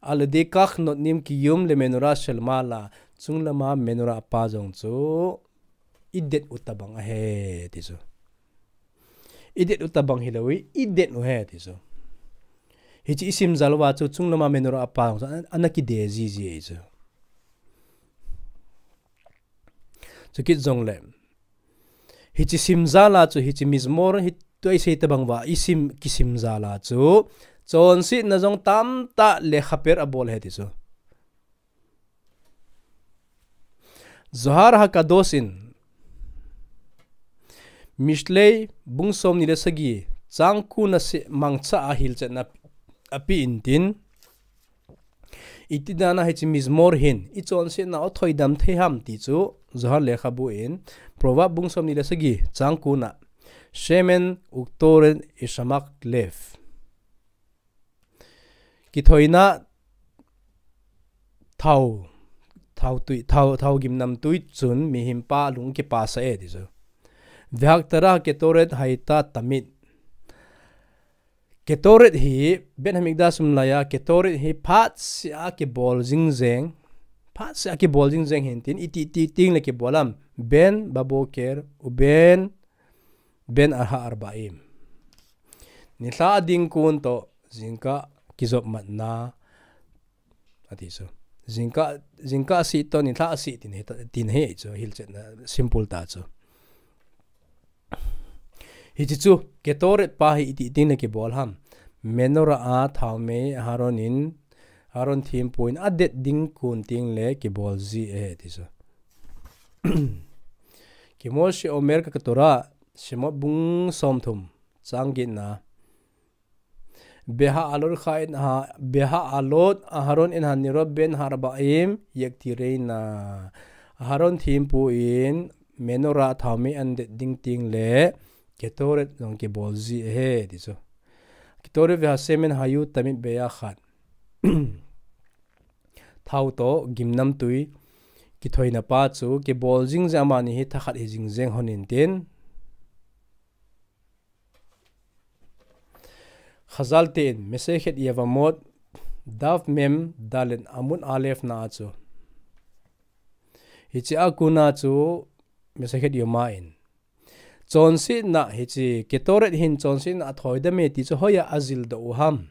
Al yedei kach notnim kiyum le menorah shel mala. Chunglama menorah pa jong chu. Idet u tabang ahi ti chu. Idet u tabang hilou, idet u ahi ti chu. Hichi isim jal uva chu chunglama menorah pa jong chu. Ana kide jiji ahi chu. Chukit jongle. Hichi sim jal a chu, hichi mizmor, hi tua isei tabang uva, isim kisim jal a chu. Chonsetna jong tamtah lekhaper abol ahi ti chu. Zohar HaKadosh in. Mishlei bung somni le sagi, chang ko na se mangcha a hilchetna ape intin. Iti dana hichi mizmor hin, ichonsetna u thoidam thei ham ti chu, Zohar lekhabu in, Proverb bung somni le sagi, chang ko na, Shemen uktoret ishamak lev. Kithoina thao, thao tui, thao, thao gimnamtui chun mihem pa lung kipasa e ti chu. Vehaktara ketoret haita tamid. Ketoret hi, Beit Hamikdash um laiya, ketoret hi phatsea kibol jingjeng. Phatsea kibol jingjeng hintin, iti ti teng le kibol am. Ben baboker, uben, ben ha arbaim. Nilhah ding kon to, jingkah kijop matna. Ati chu. Jingkah, jingkah sih to nilhah sih tin hi, tin hi chu, hilchetna simple ta chu. Hichi chu, ketoret pa hi iti teng le kibol ham. Menorah a thaomei Aharon in, Aharon thempu in adet ding kon teng le kibol ji ahi ti chu. Ki Moshe Omer ka Torah, Shemot bung somthum, chang getna. Beha'alot ha en ha, Beha'alot Aharon en ha nirot ben ha arbaim yektireina. Aharon thempu in menorah thaomei adet ding teng le ketoret jong kibol ji ahi ti chu. Ketoret veha shemen hayu tamid beyachad. Thao to gimnamtui kithoina pa chu kibol jingjeng amani hi thakhat hi jingjeng hon intin. Chazal te in, Masechet Yevamot, Daf Mem Dalet Amud Alef na a chu. Hichi a kon a chu, Masechet Yoma in. Chonsetna hichi, ketoret hin chonsetna athoidam e ti chu hoiya ajildoh u ham.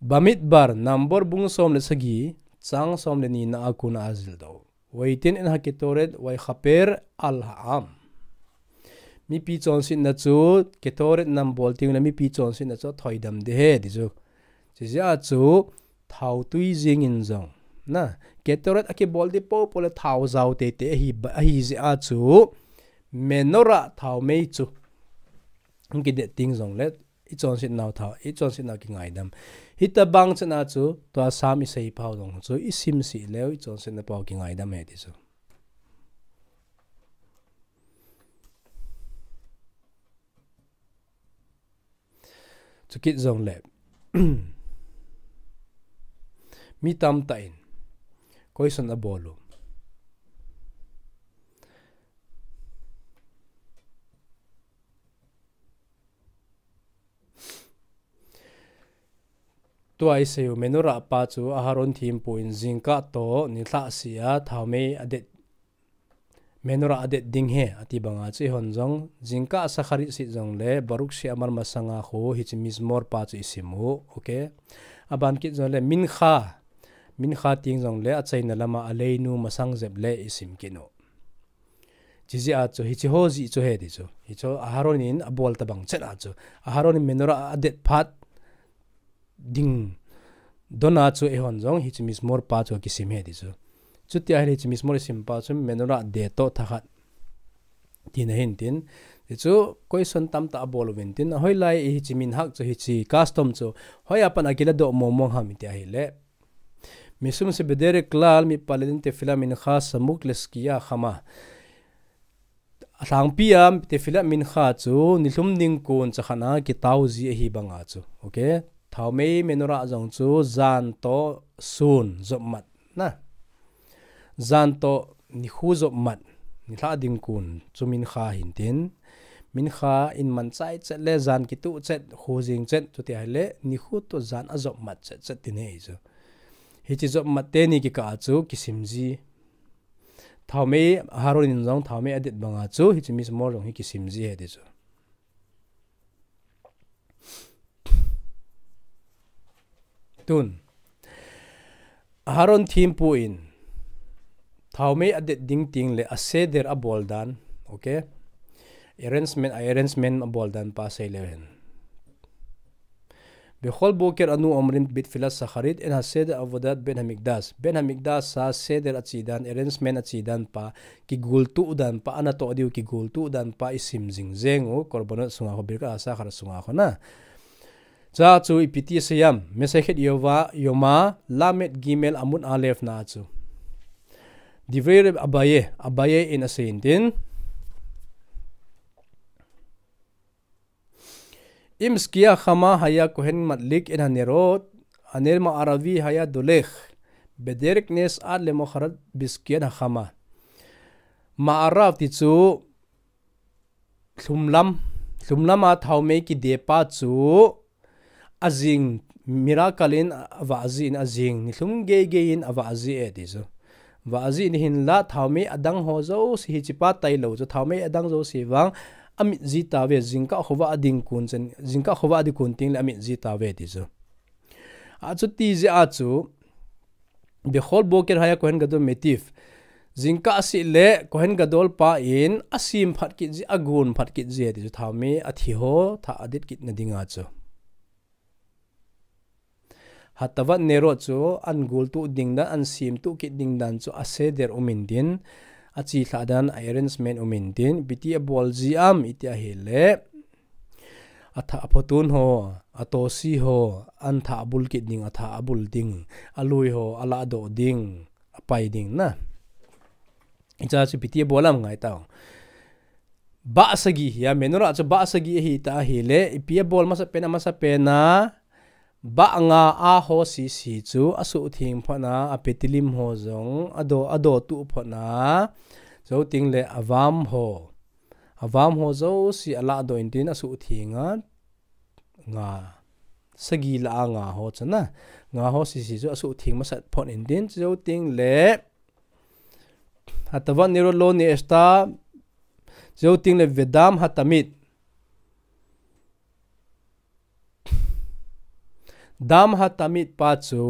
Bamidbar, Number bung som le sagi, chang som le ni na a kon a ajildoh u. Veitin en ha ketoret veikhaper al ha'am. Mipi chonsetna chu ketoret nam bol teng le mipi chonsetna chu thoidam ding ahi ti chu. Chujeh a chu thao tui jing in jong. Na, ketoret akibol ding popo le thao jao teitei ahi, ahi jeh a chu menorah thaomei chu. Hung kidet teng jong le, ichonset nau thao, ichonset nau kingaidam. Hitabang chana chu, tua Sam isei pau jong chu, isim sih leu, ichonsetna pau kingaidam ahi ti chu. Chukit jong le. Mi tamtah in. Question abol u. Tua isei u menorah pa chu Aharon thempu in jingkah to nilhah sih a thaomei adet. Menorah adet ding ahi, ati banga chu ihon jong, jingkah Shacharit sih jong le, Baruch she'amar masanga khu, hichi mizmor pa chu isim u, okay? Aban kit jong le, Mincha, Mincha teng jongle achaina lama Aleinu masang jep le isim kit u. Chijeh a chu, hiche ho jeh chu ahi ti chu. Hichu Aharon in abol tabang chet a chu. Aharon in menorah adet phat ding dona chu eihon jong hiche Mizmor pa chu akisim ahi ti chu. Chuti ahile hiche Mizmor isim pa chu menorah de toh thakhat tina ahin tin. Ti chu question tamtah abol uvin tin. Hoilai hiche minhag chu hiche custom chu hoiya pat a kiladoh mong mong ham iti ahile. משום שבדרך כלל מתפללים תפילת מנחה סמוך לשקיעה החמה. Alhangpi a תפילת מנחה chu nilhum ding kon chakhat a kitao ji ahi banga chu. Okay? Thaomei menorah jong chu jan toh sun jopmat na. Jan toh nikho jopmat, nilhah ding kon chu mincha ahin tin. Mincha in man chai chet le jan kituh chet, kho jing chet, chuti ahile nikho toh jan ajopmat chet chet tina ahi chu. Hiche jopmat teni kikah a chu kisim ji. Thaomei, Aharon in jong thaomei adet banga chu hiche Mizmor jong hi kisim ji ahi ti chu. Tun. Aharon thempu in thaomei adet ding teng le a seder abol dan. Okay? Arrangement, a arrangement abol dan pa sei leu hen. בכל בוקר אנו אומרים בתפילת שחרית את הסדר עבודת בית המקדש. בית המקדש a seder ache dan, arrangement ache dan pa, kigoltoh dan pa, anatoh diu kigoltoh dan pa isim jing jeng u, קרבנות sunga ho, ברכת השחר sunga ho na. Chua chu ipi ti asei em, מסכת יומא, יומא למד עמוד א' na chu. דברי רבי אביי, אביי in asei in tin. אם שקיעה חמה היה כהן מדליק את הנרות, הנר מערבי היה דולק בדרך נס עד למחרת בשקיעת החמה. מערב ti chu lhumlam, lhumlam a thaomei kide pa chu ajing miracle in avah ji in ajing nilhum gei gei in avah ji e ti chu. Vah ji in hinla thaomei adang ho jouse hiche pa tailou chu thaomei adang jouse vang amit ji tauve, jingkah khovah a ding kon chen, jingkah khovah a ding kon teng le amit ji tauve ti chu. Achuti jeh a chu בכל בוקר היה כהן גדול מטיף. Jingkah seh le Kohen Gadol pa in asem phat kit ji, agon phat kit ji ti chu thaomei athi ho thah adet kit na dinga chu. הטבת נרות chu an goltoh ding dan, an semtoh kit ding dan chu a seder um in tin, achilhah dan, a arrangement um in tin, ipi ti abol ji am iti ahile, athah, aphotun ho, atosi ho, an thah abul kit ding, athah abul ding, alui ho alahdoh ding, apai ding na. Hiche chu ipi ti abol am ngai tau. Bah sagi hi a, menorah chu bah sagi ahi ta ahile, ipi abol masapen a, masapen a, bah nga a ho sese chu asuhtheng phot na, a petilim ho jong ado, adotuh phot na, chuteng le avam ho, avam ho jouse alahdoh in tin asuhtheng a, nga, sagi lah a nga ho chu na, nga ho sese chu asuhtheng masat phot in tin, chuteng le הטבת נרות לא נעשתה, chuteng le ודם התמיד. דם התמיד pa chu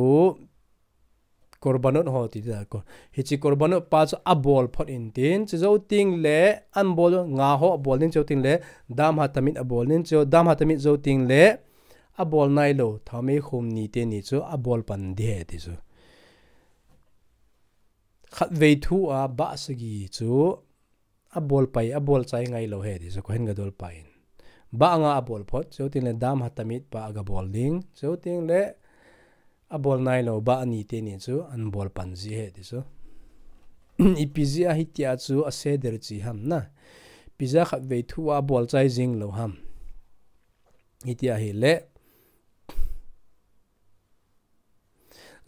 korbanot ho ti ta ko. Hiche korbanot pa chu abol phot in tin, chuteng le an bol nga ho abol ding, chuteng le דם התמיד abol ding, chu דם התמיד chuteng le abol nailou thaomei khom ni teni chu abol pan ding ahi ti chu. Khatvei thu a bah sagi chu abol pai, abol chai ngailou ahi ti chu Kohen Gadol pa in. Bah nga abol phot, chuteng le דם התמיד pa aga bol ding, chuteng le abol nailou bah ni teni chu an bol pan ji ahi ti chu. Ipi jeh a hitia chu a seder che ham na. Ipi jeh a khatvei thu a abol chai jing lou ham. Iti ahile,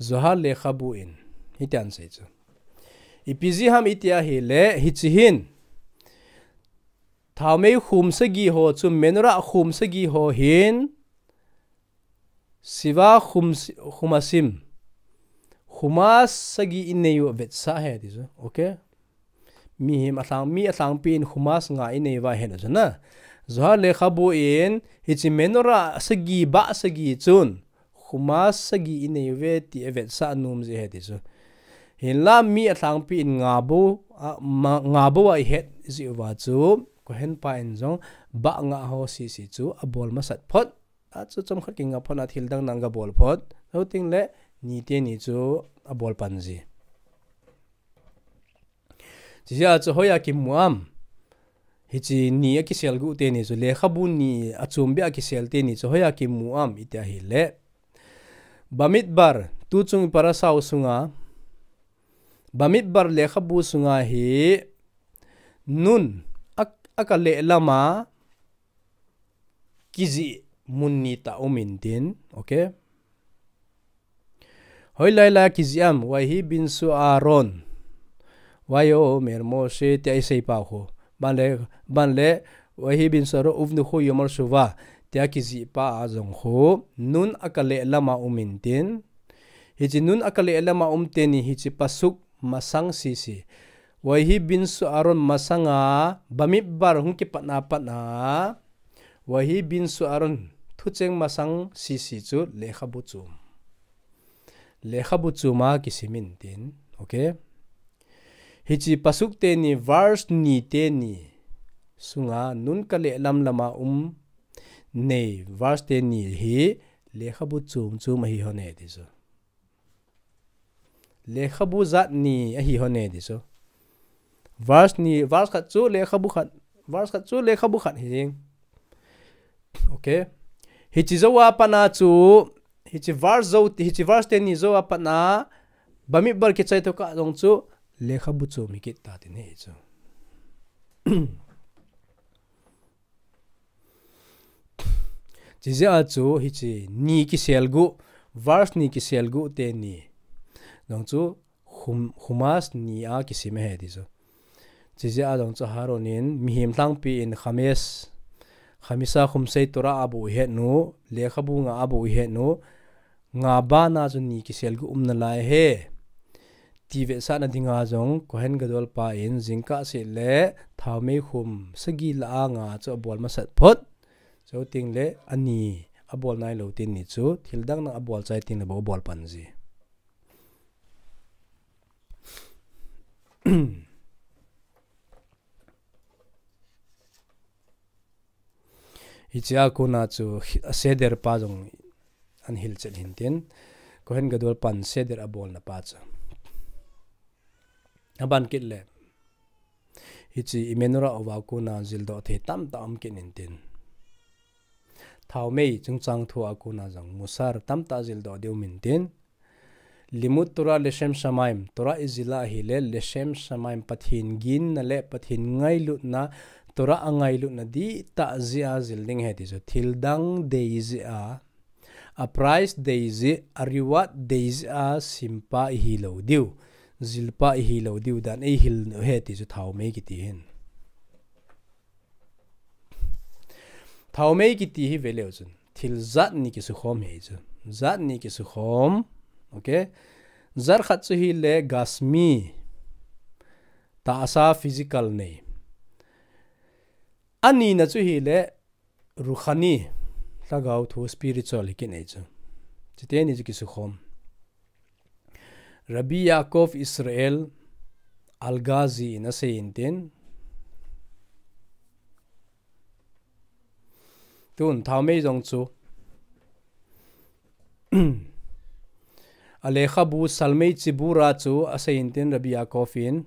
Zohar lekhabu in hitin asei chu. Ipi jeh ham iti ahile, hiche hin thaomei khom sagi ho chu, menorah khom sagi ho hin שבעה חומשים, חומש sagi inei u avetsah ahi ti chu. Okay? Mihem alhang, mi alhangpi in חומש nga inei uva ahi chu na. Zohar lekhabu in hiche menorah sagi, bah sagi chun kuma sagi inei uve ti avetsah nom jeh ahi ti chu. Hinla mi alhangpi in nga bou, a, ma, nga bou a ihet jeh uva chu, Kohen pa in jong bah nga ho sese chu abol masat phot. Achu chomkhat kinga phot a thil dang dang gabol phot. Chuteng le ni teni chu abol pan ji. Chijeh a chu hoiya kimu am. Hiche ni akisel gu teni chu lekhabu ni achom beh a kisel teni chu hoiya kimu am iti ahile. Bamidbar, tuchung parasha u sunga. Bamidbar lekhabu sunga hi Nun a, akale lama kijih mun ni tah um intin, okay? Hoilai lai kijih am, Vayehi binsu Aaron, Vayomer Moshe, tia isei pa khu. Ban le, ban le, Vayehi binsu Aaron, Uvnu hu yomer shuva, tia kijih pa a jong khu. Nun akale lama um intin. Hiche Nun akale lama um teni hiche pasuk masang sese. Vayehi binsu Aaron masanga Bamidbar hung kipatna patna. Vayehi binsu Aaron thucheng masang sese chu lekhabu chom. Lekhabu chom a kisim intin. Okay. Hiche pasuk teni verse ni teni sunga Nun kale lam lama um nei verse teni hi lekhabu chom chom ahi hon e ti chu. Lekhabu jat ni ahi hon e ti chu. Verse ni, verse khat chu lekhabu khat, verse khat chu lekhabu khat hi jing. Okay. Hiche jou a patna chu, hiche verse jou, hiche verse teni jou a patna, Bamidbar kichai tokah jong chu lekhabu chom hi kit ta tin ahi chu. Chijeh a chu hiche ni kisel gu, verse ni kisel gu teni jong chu Chum-, Chumash ni a kisim ahi ti chu. Chijeh a jong chu Aaron in mihem lhangpi in Chumash, Chumash a Chumashei Torah abu ihet nu, lekhabu nga abu ihet nu, nga bana chu ni kisel gu um nalai e. Ti vetsahna dinga jong Kohen Gadol pa in jingkah seh le thaomei khum sagi lah a nga chu abol masat phot. Chuteng le ani abol nailou teni chu thil dang dang abol chai teng le bou abol pan ji. Hiche a kona chu hi-, a seder pa jong ahin hilchet hintin, Kohen Gadol pan seder abolna pa chu. Aban kit le, hiche i menorah uva kona jildoh thei tamtah um kit intin. Thaomei chungchang thu a kona jong musar tamtah jildoh diu um intin. Limud Torah Leshem Shamayim, Torah ijil a ahile Leshem Shamayim, Pathen ginna le Pathen ngailutna, Torah angailutna dihtah jeh a jil ding ahi ti chu. Thil dang dei jeh a, a prize dei jeh, a reward dei jeh a simpa ihi lou diu, jilpa ihi lou diu dan eihil u ahi ti chu thaomei kiti hin. Thaomei kiti hi veleu chun thil jat ni kisukhom ahi chu. Jat ni kisukhom. Okay. Jat khat chu hile gashmi. Tahsa physical nei. Anina chu hile ruhani. Lhagao thu spiritual hi kinei chu. Chuteni chu kisukhom. Rabbi Yaakov Israel Algazi in asei intin. Tun thaomei jong chu. A lekhabu Salmei Chibura chu asei intin Rabbi Yaakov in.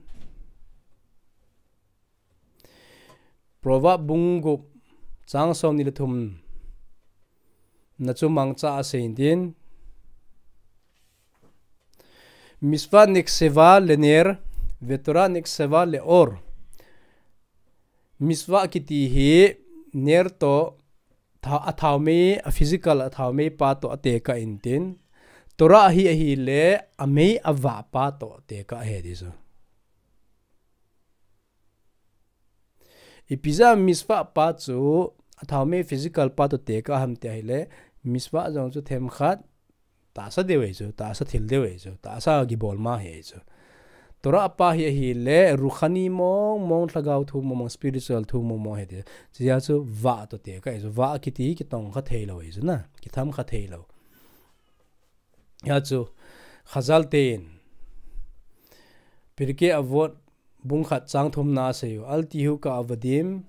Proverb bung gup chang som ni le thum na chu mangcha asei intin. Mitzvah nikseva lener, veTorah nikseva leor. Mitzvah kiti hi ner to tha-, a thaomei, a physical a thaomei pa to atekah intin. Torah hi ahile a mei a vah pa to atekah ahi ti chu. Ipi jeh a mitzvah pa chu a thaomei physical pa to tekah ham ti ahile, mitzvah jong chu themkhat tahsa deu ahi chu, tahsa thil deu ahi chu, tahsa kibol ma ahi chu. Torah pa hi ahile ruhani mong mong, lhagao thu mong mong, spiritual thu mong mong ahi ti. Chujeh chu vah to tekah ahi chu, vah kiti hi kitongkha theilou ahi chu na, kithemkha theilou. Hichu Khazal tein Pirkei Avot bung khat chang thumna aseiyu, Al tihu ka'avadim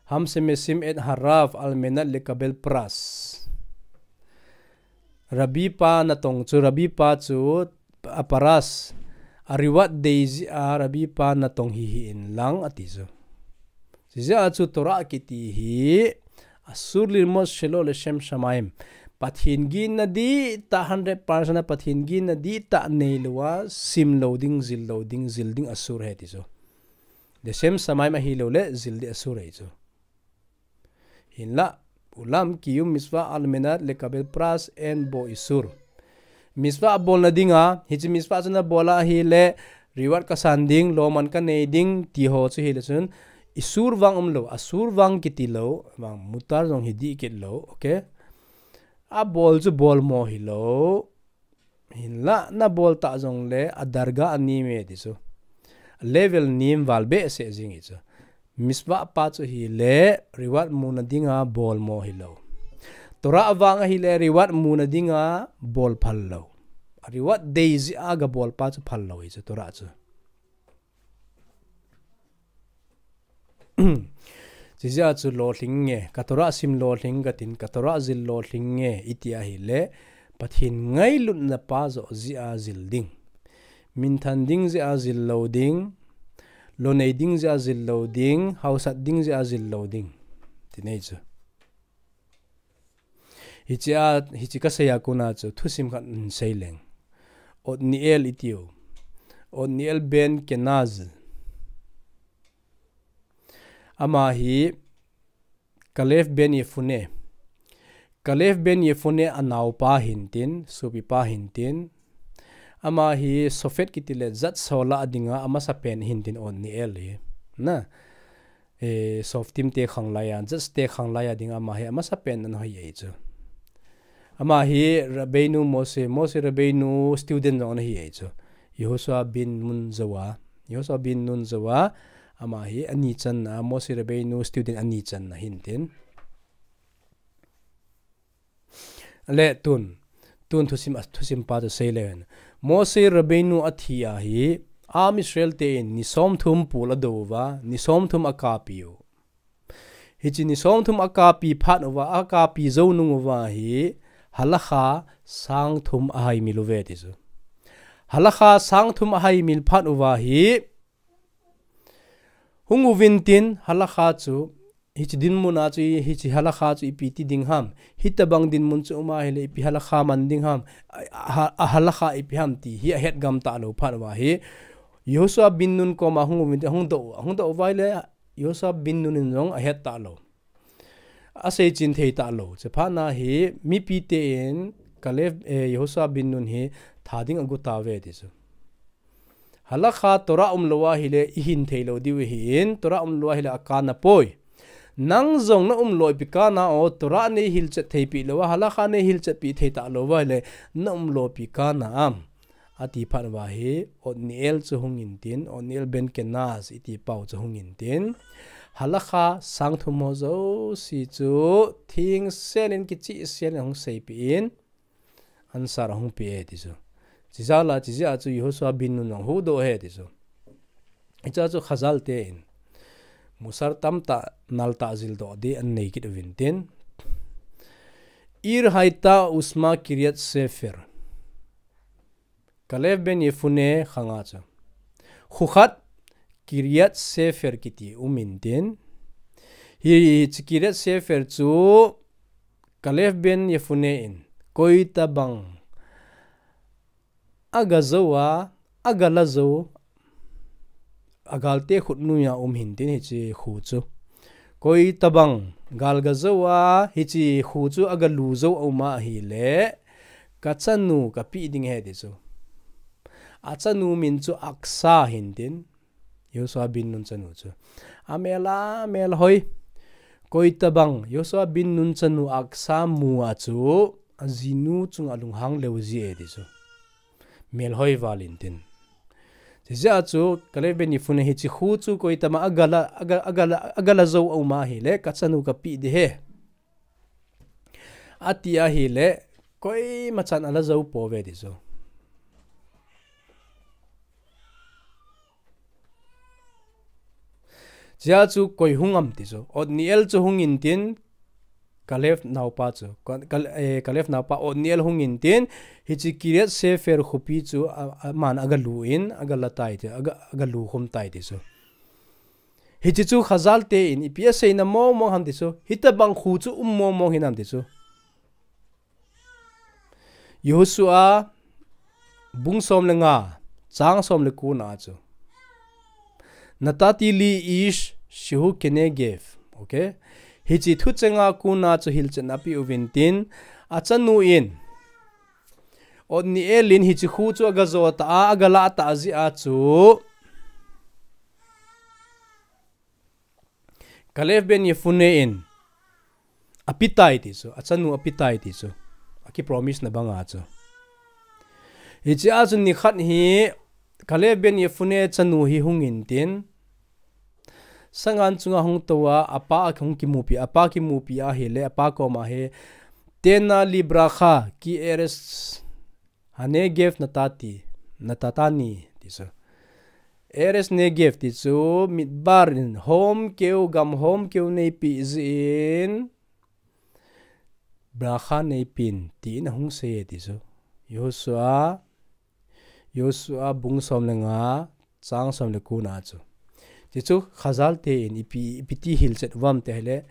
hamshemesim et harav al menat lekabel pras. Rabbi pa natong chu, Rabbi pa chu a pras, a reward dei jeh a Rabbi pa natong hih in lang ati chu. Hijeh a chu Torah kiti hi asur lilmod shelo leshem shamayim. Pathen ginna dihtah, hundred percent a Pathen ginna dihtah neilou a, simlou ding, jillou ding, jil ding asur ahi ti chu. Leshem shamayim ahilou le, jil ding asur ahi chu. Hinlah, ulam kiyum mitzvah al menat lekabel pras en bo isur. Mitzvah bolna dinga, hiche mitzvah chu nabol ahile, reward kasan ding, loman kanei ding, ti ho chu hile chun, isur vang umlou, asur vang kiti lou, vang mutar jong hi dih kit lou, okay? Abol chu bol mo hilou. Hinlah nabol tah jongle a darga anem e ti chu. Level nem val behseh jing ahi chu. Mitzvah pa chu hile reward muna dinga bol mo hilou. Torah vang ahile reward muna dinga bol phal lou. A reward dei jeh a gabol pa chu phal lou ahi chu Torah chu. Hijeh a chu lolhing nge, ka Torah sim lolhing katin, ka Torah jil lolhing nge, iti ahile, Pathen ngailutna pa joh jeh a jil ding. Minthan ding jeh a jil lou ding, lonei ding jeh a jil lou ding, haosat ding jeh a jil lou ding. Ti nei chu. Hiche a, hiche kasei a kona chu thusim khat in sei leng. Otniel itiu. Otniel ben Kenaz. Ama hi Kalev ben Yefune. Kalev ben Yefune anaopa hintin, sopipa hintin. Ama hi Sofet kiti le jat sola a dinga amasa pen hintin Otniel hi. Na. Eh, Softim te khang laiya, judge te khang laiya dinga ama hi amasa pen ana hi ahi chu. Ama hi Rabbeinu Moshe, Moshe Rabbeinu student jong ana hi ahi chu. Yehoshua bin Nun jou a, Yehoshua bin Nun jou a, ama hi ani channa, Moshe Rabbeinu student ani channa hintin. Le tun, tun thusim, thusim pa chu sei leu hen. Moshe Rabbeinu athi a hi, Am Israel tein ni somthum pul adou uva, ni somthum akapiu. Hiche ni somthum akapi phat uva, akapi jou nung uva hi, halakha sang thum ahaimil uve ti chu. Halakha sang thum ahaimil phat uva hi, hung uvin tin halakha chu, hiche dinmun a chu, hiche halakha chu ipi ti ding ham. Hitabang dinmun chu um ahile ipi halakha man ding ham. A, a, a halakha ipi ham ti hi ahet gam talou phat uva hi. Yehoshua bin Nun koma hung uvin tin hung doh, hung doh uva ahile Yehoshua bin Nun in jong ahet talou. Asei chin thei talou. Chuphat na hi mipi tein Kalev, eh, Yehoshua bin Nun hi tha ding agot tauve ti chu. Halakha Torah umlou ahile ihin thei lou diu ahin, Torah umlou ahile akana poi. Nang jong na umlou ipi kana o, Torah nei hilchet thei pi lou a, halakha nei hilchet pi thei talou va ahile na umlou ipi kana am. Ati phat uva hi, Otniel chu hung in tin, Otniel ben Kenaz iti pau chu hung in tin. Halakha sang thum ho jouse chu, thing sel in kichih sel in hung seipi in. Answer ahung pe e ti chu. Chijeh a, chijeh a chu Yehoshua bin Nun jong huhdoh e ti chu. Hiche chu Khazal tein Musar tamtah, naltah jildoh ding anei kit uvin tin. Ira hayta ushema Kiryat Sefer. Kalev ben Yefune khanga chu. Kho khat Kiryat Sefer kiti um in tin. Hiche Kiryat Sefer chu Kalev ben Yefune in, koitabang aga jou a, aga la jou, agalte khut noiya um hin tin hiche kho chu. Koitabang gal ga jou a, hiche kho chu aga lu jou a um ahile, ka chanu ka pe ding ahi ti chu. A chanu min chu Aksa hin tin. Yehoshua bin Nun chanu chu. Amel a, amel hoi. Koitabang, Yehoshua bin Nun chanu Aksa mu a chu, ajinu chunga lunghang leu ji e ti chu. Mel hoi val in tin. Chijeh a chu, Kalev ben Yefune hiche kho chu koitabang aga la, aga, aga la, aga la jou a um ahile, ka chanu ka pe ding ahi. Ati ahile, koima chan ala jou pouve ti chu. Chea chu koi hung am ti chu. Otniel chu hung intin, Kaleb naopa chu. Ka-, Kal-, eh, Kaleb naopa Otniel hung intin, hiche Kiriat Sefer khopi chu a, a, aman aga lu in, aga la tai ti, aga, aga lu khum tai ti chu. Hiche chu Khazal te in ipi asei na mong mong ham ti chu. Hitabang khu chu um mong mong hinam ti chu. Yehoshua bung som le nga, chang som le ko na chu. Natati li ish shehu kenegev. Okay? Hiche thucheng a kona chu hilchetna ape uvin tin, achanu in Otniel in hiche khu chu aga jo ta a, aga la ta jeh a chu Kaleb ben Yefuneh in ape tai ti chu, achanu ape tai ti chu. Aki promise na banga chu. Hiche a chu nikhat hi Kaleb ben Yefuneh chanu hi hung intin, sangan chunga hung tou a, apa hung kimupi, apa kimupi ahile, apa koma hi, Tena li bracha ki eretz hanegev natati, natatani, ti chu. Eretz Negev ti chu, midbar in hom keu, gam hom keu neipe jeh in, bracha neipin, tin ahung sei e ti chu. Yehoshua, Yehoshua bung som le nga, chang som le ko na chu. Ti chu Khazal te in ipi, ipi ti hilchet uvam ti ahile,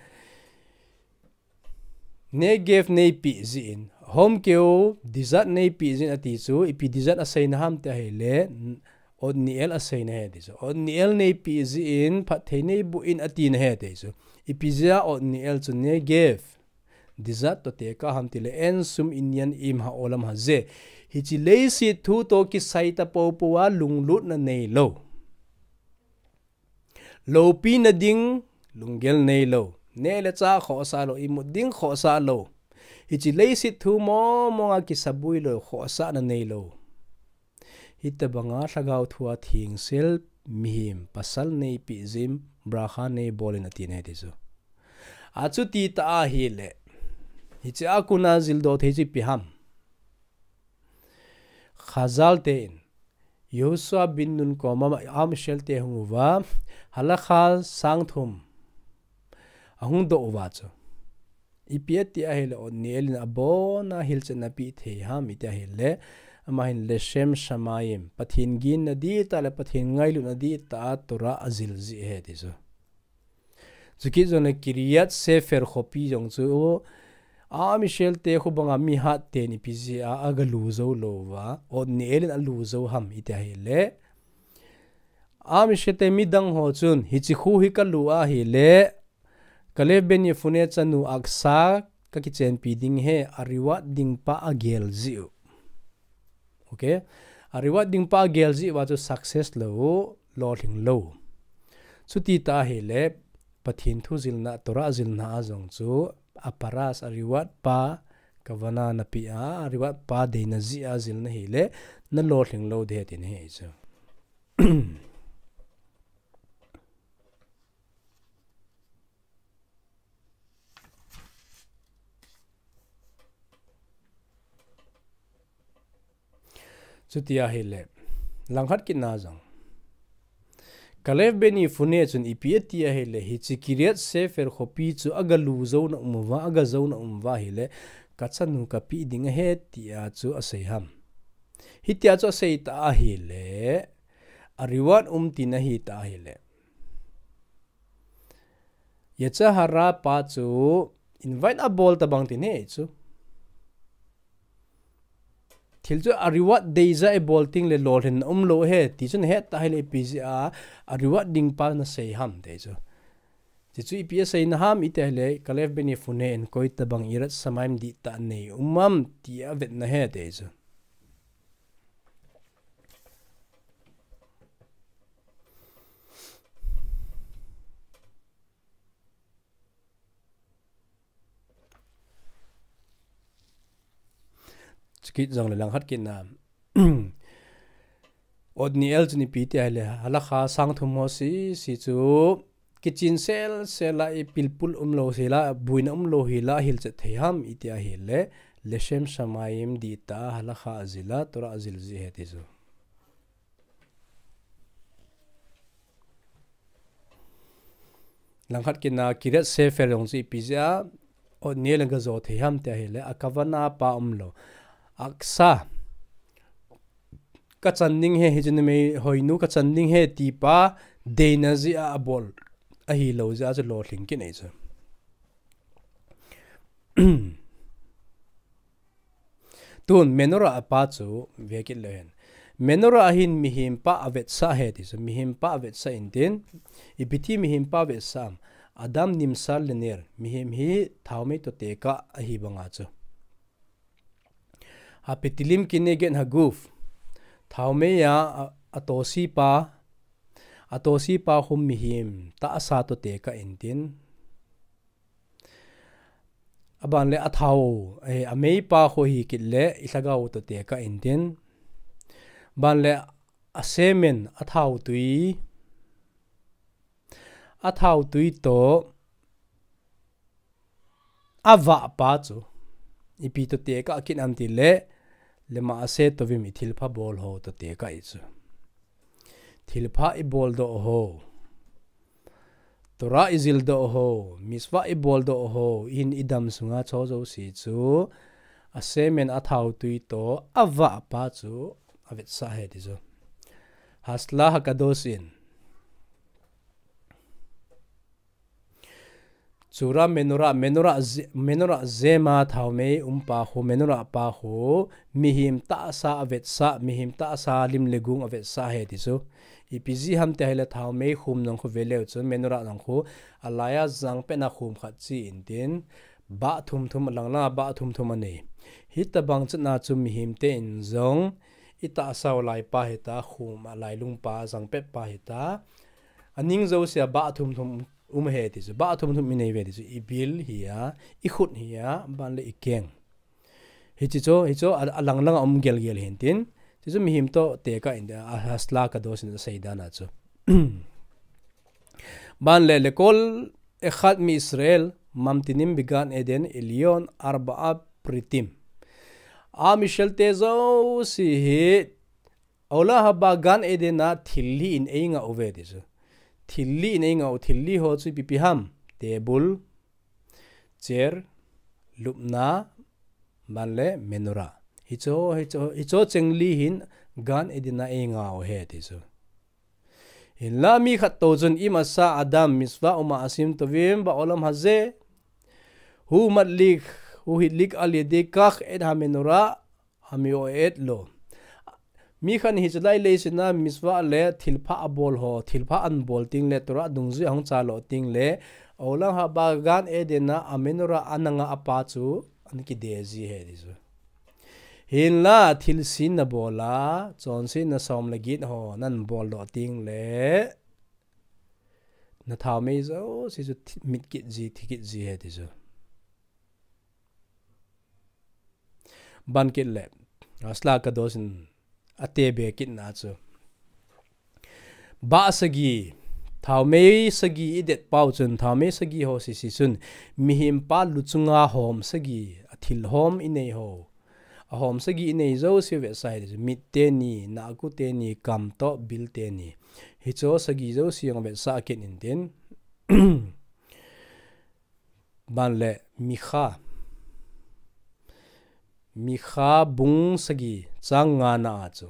Negev neipe jeh in, hom keu, desert neipe jeh in ati chu, ipi desert asei na ham ti ahile, Otniel asei na ahi ti chu. Otniel neipe jeh in, phatthei neiboh in ati na ahi ti chu. Ipi jeh a Otniel chu Negev, desert toh tekah ham tile, Ein Shum Inyan Im Ha'olam Hazeh. Hiche leiset thu toh kisai ta poupou a lunglutna neilou. Loupina ding lunggel neilou. Neh le chah khohsah lou, imut ding khohsah lou. Hiche leiset thu mong mong a kisabui lou, khohsahna neilou. Hitabanga lhagao thu a thengsel mihem, pasal neipe jeh in, bracha neibol in ati na ahi ti chu. Achuti ta ahile, hiche a kona jildoh thei chu ipi ham. Khazal te in, Yehoshua ben Nun koma, Am Israel te hung uva, halakha sang thum ahung doh uva chu. Ipi ati ahile, Otniel in abona hilchetna ape thei ham iti ahile, ama hin Leshem Shamayim, Pathen ginna dihtah le Pathen ngailutna dihtah a Torah ajil jeh ahi ti chu. Chukit jongle Kiriat Sefer khopi jong chu, Am Israel te khu banga mi hat ten ipi jeh a aga lu jou lou uva, Otniel in alu jou ham iti ahile, Am Israel te midang ho chun, hiche khu hi kalu ahile, Kaleb ben Yefuneh chanu Aksa kakichenpi ding ahi, a reward ding pa agel jeh u. Okay? A reward ding pa agel jeh uva chu success lou, lolhing lou. Chuti ta ahile, Pathen thu jilna, Torah jilna a jong chu, a paras, a reward pa, kavana nape a, a reward pa deina jeh a jil na ahile, na lolhing lou ding ahi ti na ahi chu. Chuti ahile, langkhat kit na jong, Kaleb ben Yefuneh chun ipi ati ahile, hiche Kiriat Sefer khopi chu aga lu jou na um uva, aga jou na um uva ahile, kachanu kape ding ahi tia chu asei ham. Hitia chu asei ta ahile, a reward um tina ahi ta ahile, Yetzer Hara pa chu invite abol tabang ti na ahi chu. Thil chu a reward deija ibol tengle lolhinna umlou ahi, ti chu nahet ta ahile ipi jeh a, a reward ding pa nasei ham ti chu. Ti chu ipi asei na ham iti ahile, Kaleb ben Yefuneh in koi tabang Yirat Shamayim dihtah nei um am ti avet na ahi ti chu. Chukit jongle langkhat kit na. Otniel chun ipi ati ahile, halakha sang thum ho sese chu, kichin sel sel a ipilpul umlou sel a, buina umlou hel a, hilchet thei ham iti ahile, Leshem Shamayim dita halacha ajila Torah ajil ji ahi ti chu. Langkhat kina Kiryat Sefer jong chu ipi jia, Otniel in gajo thei ham tia ahile, akavana pa umlou. Aksa. Kachan ding ahi, hiche numei hoinu kachan ding ahi tipa, deina jia abol. Ahilou jia chu lolhing kit ahi chu. Tun menorah apa chu vekit leu hen. Menorah ahin mihempa avetsah ahi ti chu, mihempa avetsah intin, ipi ti mihempa avetsah am, Adam nimsal lener, mihem hi thaomei toh tekah ahi banga chu. Hapitilim kineged haguf, thaomei a, a, atosi pa, atosi pa khu mihem tahsa toh tekah intin, Aban le athao, eh, ameipa khu hi kit le, ilhagao toh tekah intin. Ban le asemen, athao tui. Athao tui toh, avah pa chu. Ipi toh tekah kit am ti le, le maase tovim ithilpha bol ho toh tekah ahi chu. Thilpha ibol doh ho. Torah ijil doh ho, mitzvah ibol doh ho, in idam sunga cho jouse chu, asemen athao tui toh, avah pa chu, avetsah ahi ti chu. Hasla hakadosh in. Chura menorah, menorah ze-, menorah jema thaomei um pa khu, menorah pa khu, mihem tahsa avetsah, mihem tahsa lim le gung avetsah ahi ti chu. Ipi jeh ham ti ahile thaomei khum jong khu veleu chun, menorah jong khu, alaiya jangpet na khum khat chi intin, bah thum thum, alang langa bah thum thum anei. Hitabang chetna chu mihem ten jong, itahsa u laipa hita, khum alailung pa, jangpet pa hita. Aning jousea bah thum thum um ahi ti chu, bah thum thum inei uve ti chu, ibil hia, ikhut hia, ban le ikeng. Hiche chu, hiche chu a, alang langa um gel gel hintin. Hiche chu mihem toh tekah in, a, Hasla hakadosh in asei dan a chu. Ban le, lekol echad mi Israel, mamtinim began Eden elyon arba'a pritim. Am Israel te jouse hi, olam haba Gan Eden a thil li in eingah uve ti chu. Thil li in eingah u, thil li ho chu ipi ipi ham, table, chair, lupna, ban le menorah. Hiche ho, hiche ho, hiche ho cheng li hin Gan Eden a eingah u ahi ti chu. Hinla mi khat toh chun, Im asa Adam mitzvah uma'asim tovim ba'olam hazeh, hu madlik, hu hidlik al yedei kach et hamenorah, hami'o'ed lo. Mi khat in hiche lai leiset a mitzvah le thilpha abol ho, thilpha ahin bol teng le, Torah dungjui ahung chalo teng le, olam haba Gan Eden a amenorah ana ngah a pa chu ana kide ji ahi ti chu. Hinla thilse nabol a, chonsetna som le get ho nahin bol doh teng le, nathaomei jouse chu thi-, mit kit ji, thi kit ji ahi ti chu. Ban kit le, Hasla hakadosh in atebe kitna chu. Bah sagi, thaomei sagi idet pau chun, thaomei sagi ho sese chun, mihem pa luchunga hom sagi, athil hom inei ho. Ahom sagi inei jouse vetsah ahi ti chu, mit teni, naku teni, kam toh, bil teni. Hiche ho sagi jouse jong vetsah kit intin. Ban le Mikha. Mikha bung sagi chang nga na a chu.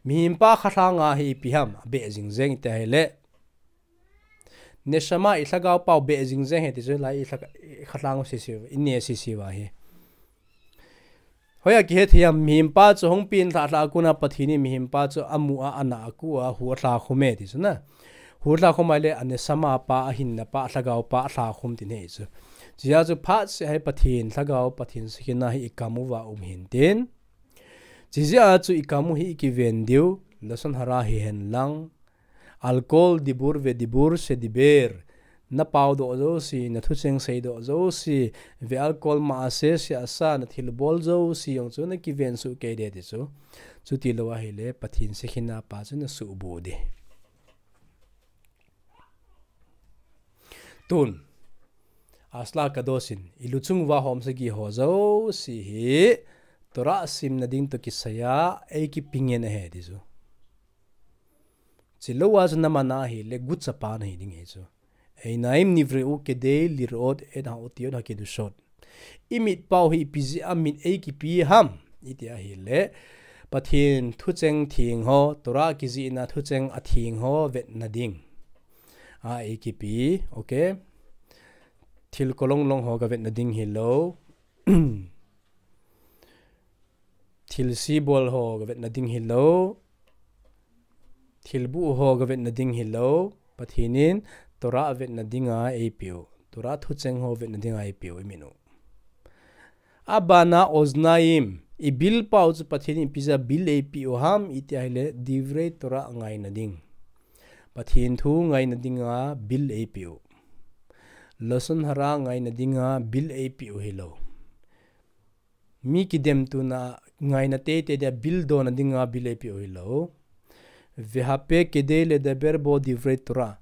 Mihem pa khatlanga hi ipi ham, abeh jing jeng iti ahile. Neshama ilhagao pau beh jing jeng ahi ti chu lai ilha-, ikhatlang sese, ine sese uva hi. Hoiya kihe thei ham, mihem pa chu hung pen lhah lhah a kona Pathen in mihem pa chu amu a, ana a, aku a, hu alhakhum e ti chu na. Hu alhakhum ahile aneshama pa, ahinna pa, alhagao pa alhakhum ti ahi chu. Chujeh a chu phat seh a hi Pathen lhagao, Pathen Shekhinah hi ikam uva um hintin. Chujeh a chu ikam u hi ikiven diu, lashon hara hihen lang. Al kol dibur ve'dibur shediber. Napao doh jouse, nathucheng seidoh jouse, ve'al kol ma'aseh she'aseh, nathilbol jouse jong chu nakiven suh kei ding ti chu. Chuti lou ahile, Pathen Shekhinah pa chu nasuhbuh ding. Tun. Asla kadosin, iluchung uva hom sagi ho jouse hi Torah simna ding toh kisaiya eikipingen ahi ti chu. Chulou a chu naman ahile guchapa nahi ding ahi chu. Einayim nivreu kedei lirot et haotiyot hakedushot. Imitpau hi ipi jeh a mit eikipe ham iti ahile, Pathen thucheng theng ho, Torah kijihna thucheng atheng ho vetna ding a eikipe, okay? Thil kolonglong ho kavetna ding hilou. Thil sibol ho kavetna ding hilou. Thil buh ho kavetna ding hilou. Pathen in Torah vetna dinga eipeu. Torah thucheng ho vetna dinga eipeu, imin u. Abana oznayim, ibilpau chu Pathen in ipi jeh a bil eipeu ham iti ahile divrei Torah ngaina ding. Pathen thu ngaina dinga bil eipeu. Lashon hara ngaina dinga bil eipeu hilou. Mi kidemtona ngaina teitei dia bil dona dinga bil eipeu hilou. Vehape kedei ledaber bo divrei Torah.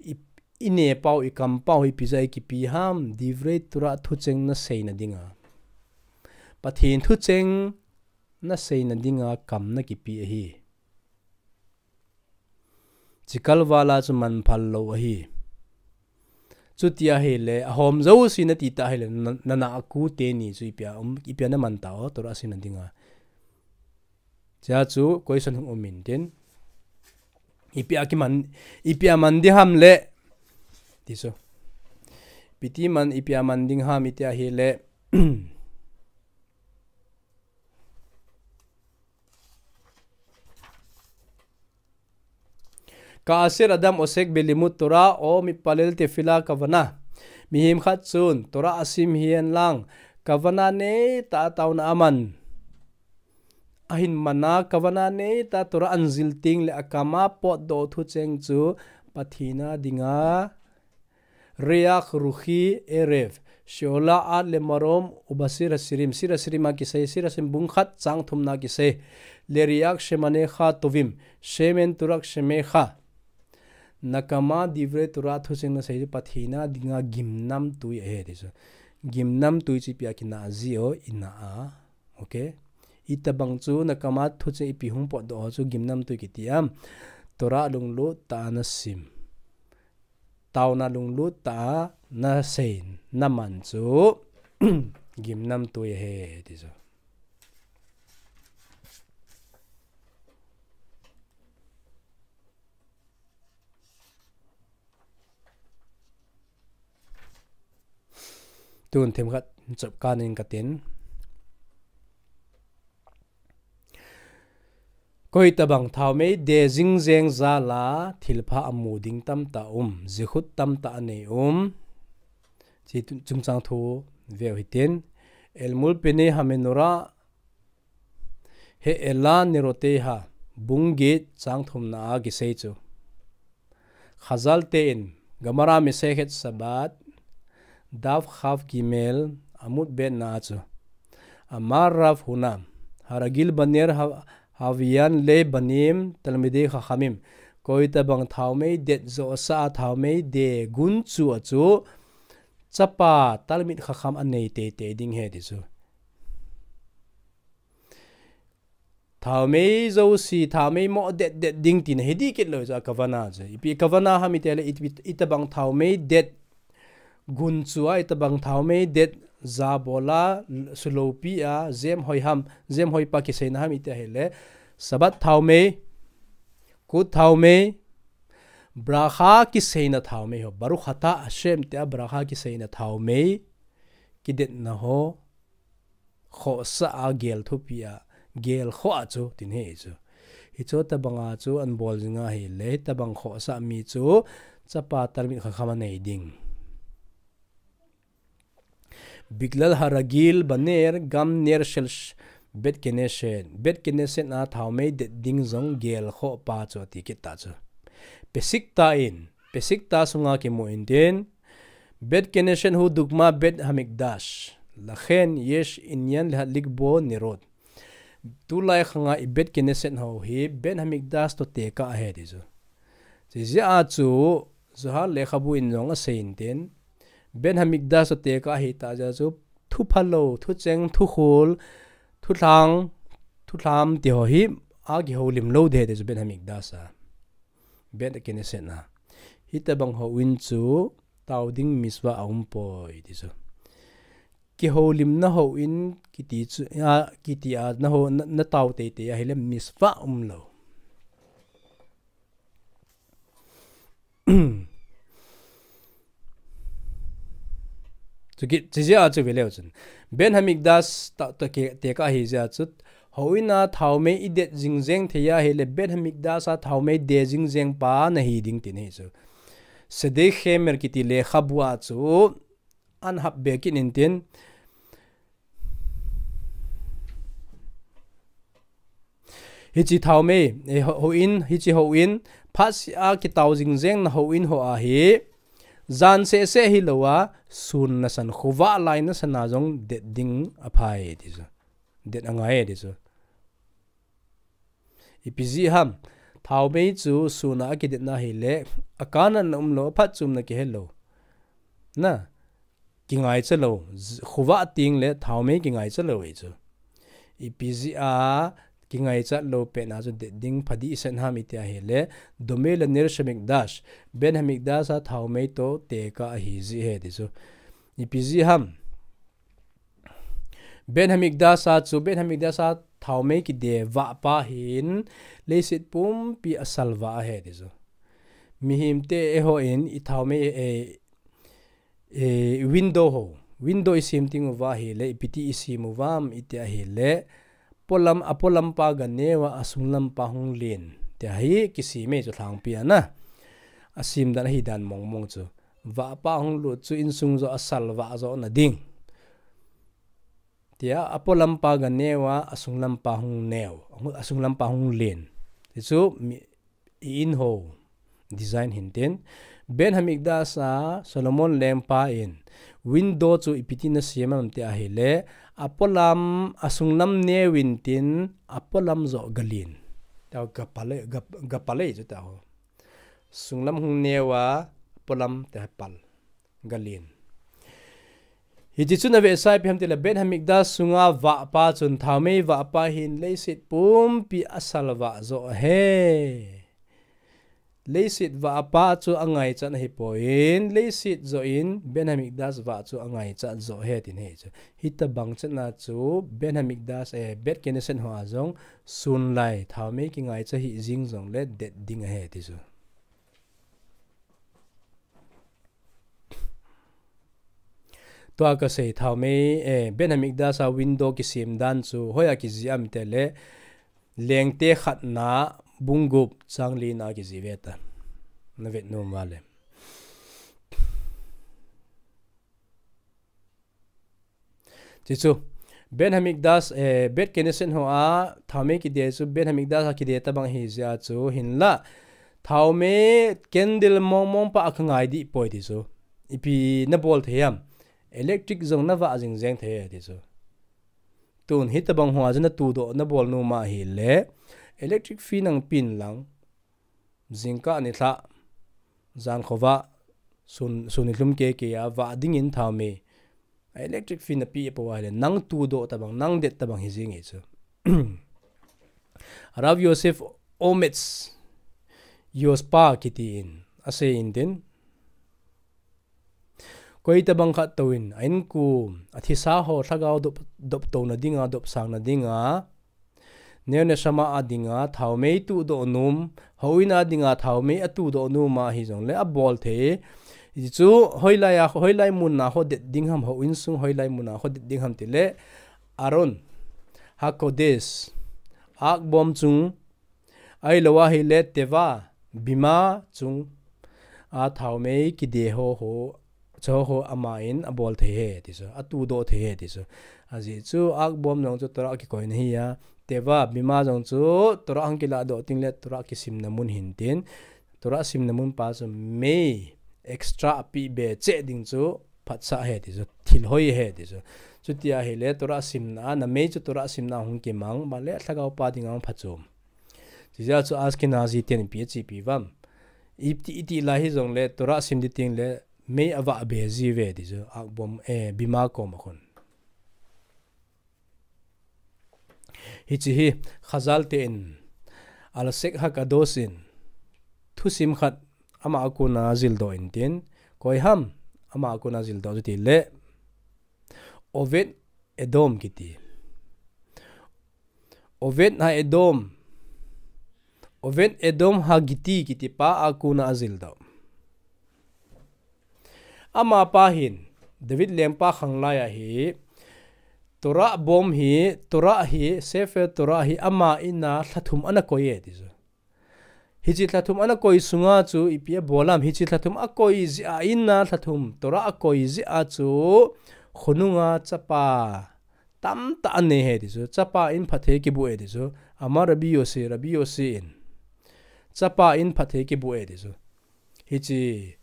I, inepau, ikampau hi ipi jeh a eikipe ham, divrei Torah thucheng naseina dinga. Pathen thucheng naseina dinga kam nakipe ahi. Chikal vala chu manphal lou ahi. Chuti ahile, ahom jouse nati ta ahile, na, na, na aku teni chu ipia, um, ipia naman tao, Torah simna dinga. Chea chu question hung um intin. Ipia kiman, ipia man ding ham le. Ti chu. Piti man, ipia man ding ham iti ahile. Ka'asher adam osek belimud Torah o mitpalel tefila kavana. Mihem khat chun Torah asim hihen lang kavana neitah a taona aman. Ahin mana kavana neitah a Torah anjil teng le akama potdoh thucheng chu Pathen a dinga Reach ruchi erev, she'ola ad lemarom, uba Sir Hashirim, Sir Hashirim a kisei, Sir Hashirim bung khat chang thumna kisei, leriach shemanecha tovim, shemen turak shemecha. Nakama divrei Torah thucheng nasei Pathen a dinga gimnamtui ahi ti chu. Gimnamtui chu ipi a kina ji o, ina a. Okay. Itabang chu nakama thucheng ipi hung potdoh ho chu gimnamtui kiti am. Torah lunglut tah a nasim. Taona lunglut tah a nasei, naman chu gimnamtui ahi ti chu. Tun themkhat chop kanin katin. Koitabang thaomei de jingjeng jal a thilpha amu ding tamtah um, jikhut tamtah anei um. Chi tu-, chungchang thu veu hitin. Elmul pene hamenora he'ela neroteha bung get chang thumna a kisei chu. Chazal tein, Gemara Masechet Shabbat, Daf Chaf Gimel, Amud Bet na a chu. Amar Rav Huna, Haragil baner ha-, havian le banim talmidei chachamim. Koitabang thaomei det joh sa a thaomei de gunchu a chu, chapa talmid chacham anei teitei ding ahi ti chu. Thaomei jouse, thaomei mo det det ding tina hi dih kit lou chu a kavana chu. Ipi kavana ham iti le it-, itabang thaomei det gunchu a, itabang thaomei det jabola, sulopi a, jem hoi ham, jem hoi pa kiseina ham iti ahile. Shabbat thaomei, kut thaomei, bracha kiseina thaomei ho, Baruch ata Hashem tia bracha kiseina thaomei, kidetna ho, khohsah a gel thupi a, gel khoh a chu, tin hi chu. Hichu tabang a chu, anbol jing ahile, tabang khohsah mi chu, chapa talmid chacham anei ding. Biglal haragil baner, gam ner shel sh-, Bet Knesset. Bet Knesset a thaomei det ding jong gel khoh pa chu, ati kit ta chu. Pesikta in, Pesikta sunga kimu intin, Bet Knesset hu dugma Bet Hamikdash. Lachen yesh inyan lehadlik bo nerot. Tulai khanga i Bet Knesset ho hi Bet Hamikdash toh tekah ahi ti chu. Chijeh a chu Zohar lekhabu in jong asei intin, Beit Hamikdash a tekah ahitah jeh a chu, thu phalou, thu cheng, thu khul, thu thang, thu thlam ti ho hi, akihoulim lou ding ahi ti chu Beit Hamikdash a. Beit Knesset a. Hitobang houin chu, tao ding mitzvah aumpoi ti chu. Kihoulimna houin kiti chu, a, kiti a, na ho, na, na tao teitei ahile mitzvah umlou. Chu kit, chu jeh a chu veleu chun. Beit Hamikdash ta, ta ke, tekah ahi jeh a chu. Houin a thaomei idet jingjeng thei ahile, Beit Hamikdash a thaomei de jingjeng pa nahi ding tin ahi chu. Seder Chomer kiti lekhabu a chu. An hap be kit in tin. Hiche thaomei, eh, ho, houin, hiche houin, phatseh a kitao jingjengna houin ho ahi, jan seh seh hilou a, sun nasan, khovah lai nasan a jong det ding aphai ti chu. Det angai ti chu. Ipi jeh ham, thaomei chu sun a akidetna ahile, akanatna umlou, aphatchomna kihelou. Na, kingaicha lou, z-, khovah teng le thaomei kingaicha lou ahi chu. Ipi jeh a, kingaichat lou pet na chu det ding phadih set ham iti ahile, דומה לנר שבמקדש, Beit Hamikdash a thaomei toh tekah ahi jeh ahi ti chu. Ipi jeh ham, Beit Hamikdash a chu, Beit Hamikdash a thaomei kide vah pa hin, leiset pumpi asal vah ahi ti chu. Mihemte eihon, i thaomei, eh, eh, window ho, window isem teng uva ahile, ipi ti isem uvam iti ahile, polam, apolam pa ganeo a, asunglam pa hung len. Tia hi kisem e chu lhangpi a na. Asem dan ahi dan mong mong chu. Vah pa hung lut chu insung joh asal vah joh na ding. Tia apolam pa ganeo a, asunglam pa hung neo, asunglam pa hung len. Ti chu mi, i in ho design hin tin. Beit Hamikdash a Solomon lengpa in window chu ipi ti nasem am ti ahile, apolam, asunglam neo in tin, apolam joh galen. Tia gapal e, gap-, gapal e chu tia ho. Sunglam hung neo a, apolam tia pal. Galen. Hiti chun avetsah ipi ham tile, Beit Hamikdash sunga vah pa chun, thaomei vah pa hin leiset pumpi asal vah joh ahi. Leiset vah pa chu angaichat ahipoi, leiset joh in Beit Hamikdash vah chu angaichat joh ahi tin ahi chu. Hitobang chan a chu Beit Hamikdash, eh, Beit Knesset ho a jong sun lai thaomei kingaicha hih jing jongle det ding ahi ti chu. Tua kasei thaomei, eh, Beit Hamikdash a window kisem dan chu, hoiya kijih am tile, Lengte khatna bung gup chang lina kijih ve ta. Na vet nom uva le. Ti chu, Beit Hamikdash, eh, Beit Knesset ho a, thaomei kide chu, Beit Hamikdash a kide tabang ahi jeh a chu, hinla, thaomei candle mong mong pa a kangai dih poi ti chu. Ipi nabol thei ham, electric jong navah jing jeng thei ti chu. Tun hitabang ho a chu natudoh nabol nom ahile, electric fan nang pe in lang, jingkah nilhah, jan khovah, sun, sun nilhum kei kei a vah dingin thaomei. A electric fan napeh pou ahile, nang tudoh tabang, nang det tabang hi jing e chu. Rav Yosef Omets, Yospa kiti in, asei in tin. Koi tabang khat touvin, a inkum, athisa ho lhagao dop, doptouna dinga, dopsangna dinga, neo neshama a dinga, thaomei tudoh nom, houin a dinga, thaomei atudoh nom ahi jongle, abol thei. Hichu, hoilai a, hoilai mun a ho det ding ham, houin sung hoilai mun a ho det ding ham tile, Aron, Hakodesh, Akbom chung, ahilou ahile Teva, Bima chung, a thaomei kide ho ho, chu ho ama in abol thei e ti chu, atudoh thei e ti chu. Ajeh chu Akbom jong chu Torah kikoina ahi a, Teva, Bima jong chu Torah hung kiladoh teng le Torah kisimna mun hin tin, Torah simna mun pa chu mei extra apeh be cheh ding chu phatsah ahi ti chu, thil hoi ahi ti chu. Chuti ahile Torah simna a, namei chu Torah simna a hung kimang, banle lhagao pa dinga hung phachom. Chujeh chu Ashkenazi ten ipi achepi uvam. Iti, iti lai hi jongle Torah sim ding teng le mei avah be ji uve ti chu, akbom, eh, bima koma khun. Hiche hi, Khazal ten, Al-Sheikh Hakadosh in, thusim khat ama a kona ajildoh in tin, koi ham ama a kona ajildoh chu tile, Oved Edom kiti. Oved ha Edom. Oved Edom Hagiti kiti pa a kona ajildoh. Amapa hin, David lengpa khanglai a hi, Torah bom hi, Torah hi, Sefer Torah hi, ama in a lha thum ana koi e ti chu. Hiche lha thum ana koi sunga chu ipi abol am, hiche lha thum akoi jeh a in a lha thum, Torah akoi jeh a chu, khonunga chapa tamtah anei e ti chu, chapa in phatthei kiboh e ti chu, Amar Rabbi Yossi, Rabbi Yossi in, chapa in phatthei kiboh e ti chu. Hiche,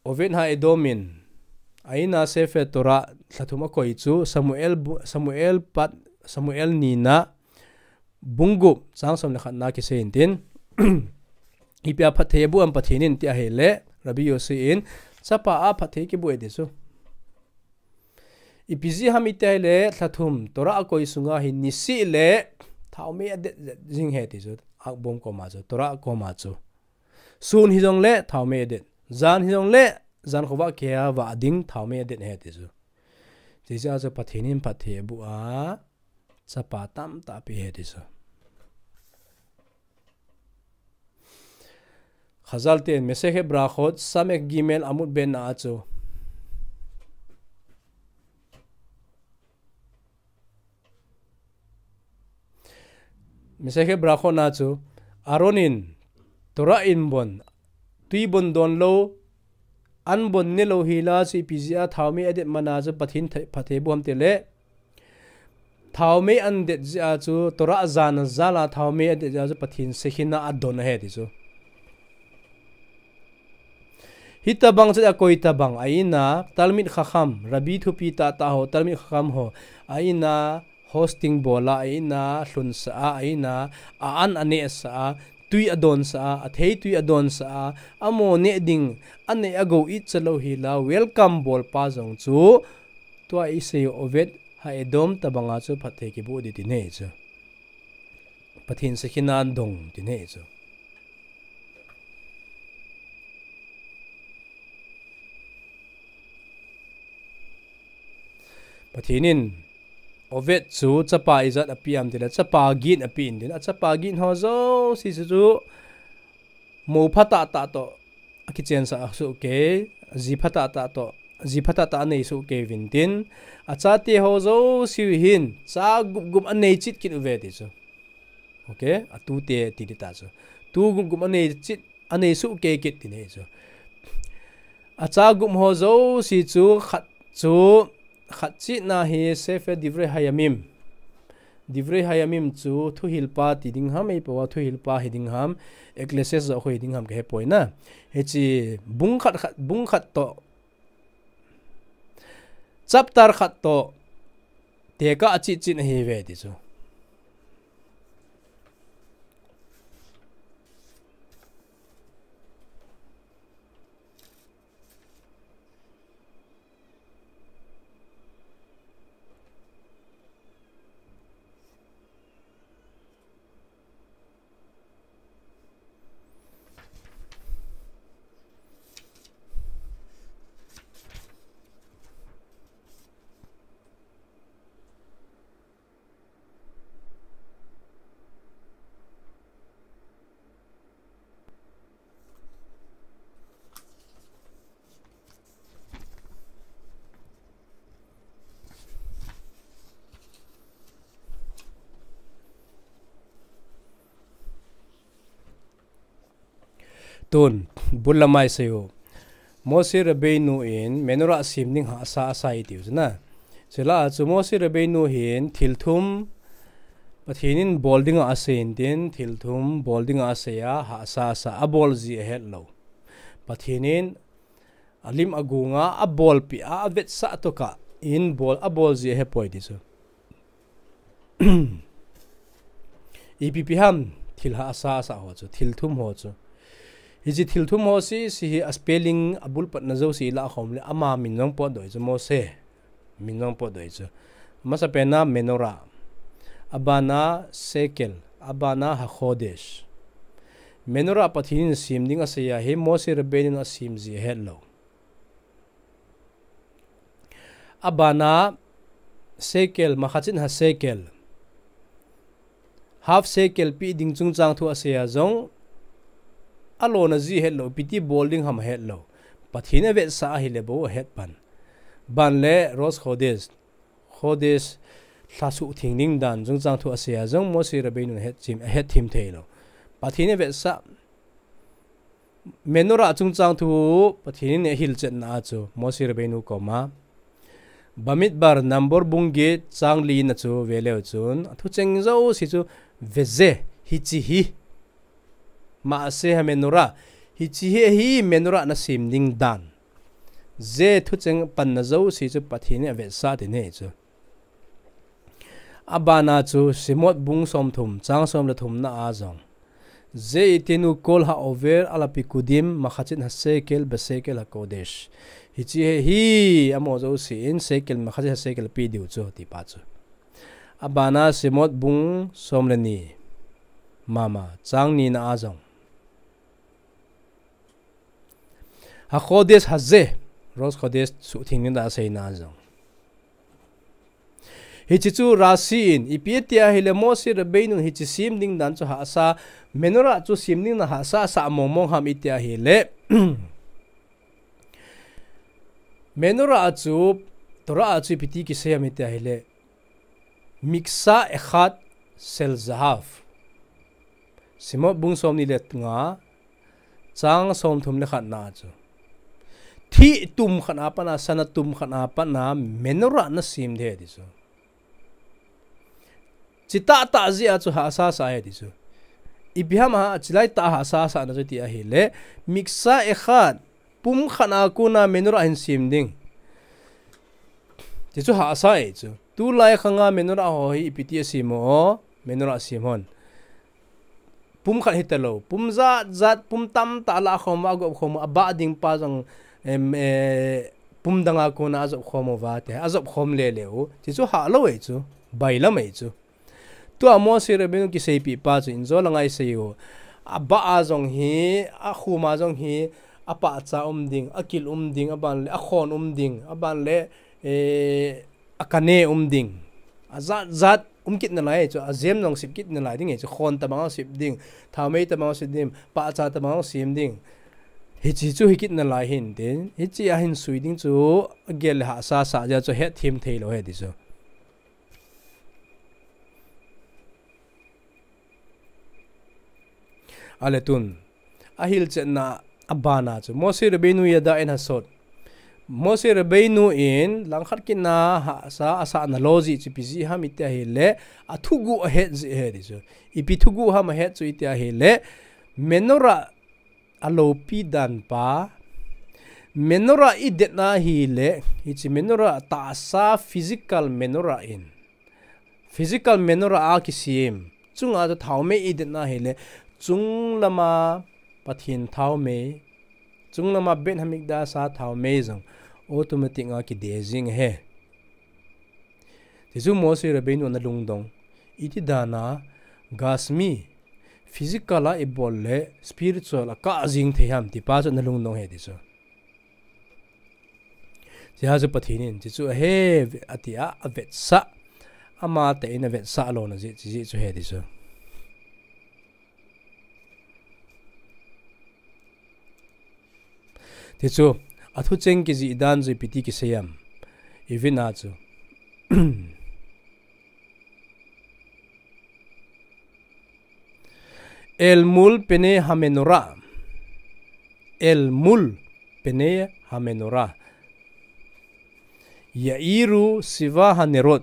Oved ha Edom in, a in a Sefer Torah lha thum akoi chu, Samuel bu-, Samuel pat, Samuel nina, bung gup, chang som le khat na kisei in tin. Ipi a phatthei aboh am Pathen in ti ahile, Rabbi Yossi in, chapa a phatthei kiboh e ti chu. Ipi jeh ham iti ahile, lha thum, Torah akoi sunga hi niseh le, thaomei adet jing e ti chu, akbom koma chu, Torah koma chu. Sun hijongle, thaomei adet. Jan hijongle, jan khovah keiya vah ding, thaomei adet e ti chu. Hiche jeh a chu Pathen in phatthei aboh a, chapa tamtah apeh e ti chu. Khazal ten Masechet Berachot, Samech Gimel Amud Bet na a chu. Masechet Berachot na chu, Aaron in, Torah in bon, tui bon don lou, an bon ne lou hi la chu ipi jeh a thaomei adet man a chu Pathen thei-, phatthei aboh ham tile, thaomei adet jeh a chu, Torah jan a jal a thaomei adet jeh a chu Pathen Shekhinah adon ahi ti chu. Hitobang chu akoi tobang a in a, Talmid Chacham, Rabbi thupi tahtah ho, Talmid Chacham ho, a in a, hosting bol a, a in a, lhunsah a, a in a, a an anehsah a, tui adonsah a, athei tui adonsah a, amo neh ding, aneh agou itcha lou hi la, welcome bol pa jong chu, tua isei u Oved ha Edom tobang a chu phatthei kiboh ding ti ahi chu. Pathen Shekhinah adong ti ahi chu. Pathen in Oved chu chapa ijat apeh am tile, chapa gin apeh in tin, achapa gin ho jouse chu, chu mou pha tahtah toh akichensah soh kei, ji pha tahtah toh, ji pha tahtah anei soh kei uvin tin, achate ho jouse u hin, cha gup gup anei chit kit uve ti chu. Okay, atute ti ding ta chu. Tu gup gup anei chit, anei soh kei kit ti ahi chu. Acha gup ho jouse chu khat chu, khat chihna hi Sefer Divrei Hayamim. Divrei Hayamim chu thuhilpa ti ding ham, eipao a thuhilpa hi ding ham, Ecclesiastes joh khu hi ding ham kahe poi na. Hiche bung khat khat, bung khat toh, chapter khat toh, tekah achih chih ahiuve ti chu. Tun, bul lamai seiyu. Moshe Rabbeinu in menorah sem ding hahsa asai tiu chu na. Chule achu Moshe Rabbeinu hin thil thum Pathen in bol dinga asei in tin, thil thum bol dinga asei a, hahsa asa, abol ji ahet lou. Pathen in alim agonga abolpeh a, avetsah tokah in bol, abol ji ahe poi ti chu. Ipi pi ham, thil hahsa asa ho chu, thil thum ho chu. Hiche thil thum ho sese hi a spelling a bulpatna jouse ilah khom le ama min jong potdoh chu Mose. Min jong potdoh chu. Amasapen a Menorah. Abana Sekel. Abana HaKhodesh. Menorah Pathen in sem ding asei a hi Moshe Rabbeinu in asem ji ahet lou. Abana sekel, machatzit hasekel. Half sekel pe ding chungchang thu asei a jong, alona ji ahet lou, ipi ti bol ding ham ahet lou. Pathen in avetsah ahile bou ahet pan. Ban le Rosh Chodesh, Chodesh lha suhtheng ding dan chungchang thu asei a jong Moshe Rabbeinu in ahet them, ahet them thei lou. Pathen in avetsah Menorah chungchang thu Pathen in ahilchetna a chu Moshe Rabbeinu koma. Bamidbar Number bung get chang li na chu ve leu chun, athucheng jouse chu veze, hiche hi. Maaseh HaMenorah, hiche hi ahi Menorah nasem ding dan. Ze thucheng panna jouse chu Pathen in avetsah ti ahi chu. Abana chu Shemot bung somthum, chang som le thumna a jong. Ze yitenu kol ha'over al hapekudim machatzit hasekel besekel hakodesh. Hiche hi, hi amaho jouse in sekel machatzit hasekel pe diu chu ti pa chu. Abana Shemot bung som le ni. Mama, chang ni na a jong. HaKhodesh hazeh, Rosh Chodesh suhtheng ding dan aseina a jong. Hiche chu Rashi in, ipi ati ahile Moshe Rabbeinu in hiche sem ding dan chu hahsa, Menorah chu sem ding dan hahsa, asah mong mong ham iti ahile. Menorah chu, Torah chu ipi ti kisei ham iti ahile. Miksa echad shel zahav. Shemot bung som ni le nga, chang somthum le khat na chu. Thih tum khat a pat a, sana tum khat a pat a, Menorah nasem ding ahi ti chu. Chutah tah jeh a chu hahsa sa ahi ti chu. Ipi ham a, chulai tah hahsa sahna chu ti ahile, miksa echad, pum khat a kona Menorah hin sem ding. Ti chu hahsa ahi chu. Tulai khang a Menorah ho hi ipi ti asem u, Menorah sem hon. Pum khat hita lou, pum jat jat, pum tamtah alah khom uva, agop khom u, abah ding pa jong, em, eh, pum dang a kona ajop khom uva, ti, ajop khom le le u. Ti chu hah lou ahi chu, bailam ahi chu. Tua Moshe Rabbeinu kiseipeh pa chu in jo la ngai sei u. Abah a jong hi, akhum a jong hi, apahcha um ding, akil um ding, aban le, akhon um ding, aban le, eh, akane um ding. Ajat jat um kit nalai chu, ajem jong sep kit nalai ding chu, khon tabang sep ding, thaomei tabang sep ding, pahcha tabang sem ding. Hiche chu hi kit nalai hin tin, hiche a hin sui ding chu, agel le hahsa sa jeh a chu hetthem thei lou ahi ti chu. Ale tun, ahilchetna abana chu, Moshe Rabbeinu yada en hasot. Moshe Rabbeinu in langkhat kit na hahsa asahna lou jeh chu ipi jeh ham iti ahile, athuguh ahet jeh ahi ti chu. Ipi thuguh ham ahet chu iti ahile, Menorah aloupi dan pa, Menorah idet na ahile, hiche Menorah tahsa physical Menorah in. Physical Menorah a kisem. Chunga chu thaomei idet na ahile, chunglam a Pathen thaomei, chunglam a Beit Hamikdash a thaomei jong, automatic a kide jing ahi. Ti chu Moshe Rabbeinu ana lungdong. Iti dan a, gashmi, physical a ibol le spiritual a kah jing thei ham ti pa chu ana lungdong ahi ti chu. Hiche a chu Pathen in, hiche chu ahi, ati a, avetsah. Amatah in avetsah louna jeh, jeh chu ahi ti chu. Ti chu, athucheng kijih dan chu ipi ti kisei ham. Ivin a chu. El mul pene hamenorah. El mul pene hamenorah. Yairu siva hanerot.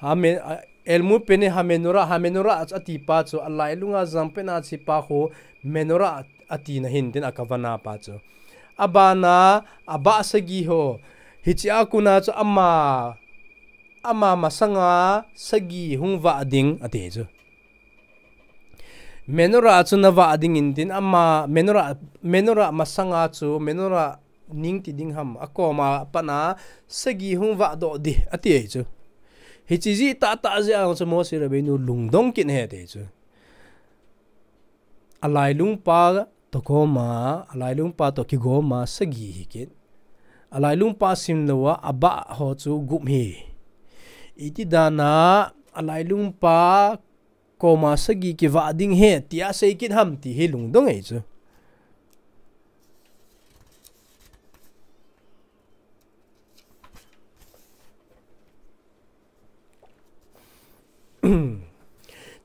Hame-, a, el mul pene hamenorah, hamenorah ati pa chu, alailunga jangpet a che pa khu menorah atina ahin tin akavana pa chu. Abana, abah sagi ho. Hiche a kona chu ama, ama masanga sagi hung vah ding ati chu. Menorah chu navah ding intin ama menorah, menorah masanga chu menorah ning ti ding ham, akoma pana sagi hung vahdoh ding ati ahi chu. Hiche jeh tahtah jeh a chu Moshe Rabbeinu lungdong kit ahi ti chu. Alailungpa toh koma, alailungpa toh kigoma sagi hi kit. Alailungpa simlouva abah ho chu gup hi. Iti dana alailungpa koma sagi kivah ding hi tia sei kit ham ti hi lungdong ahi chu.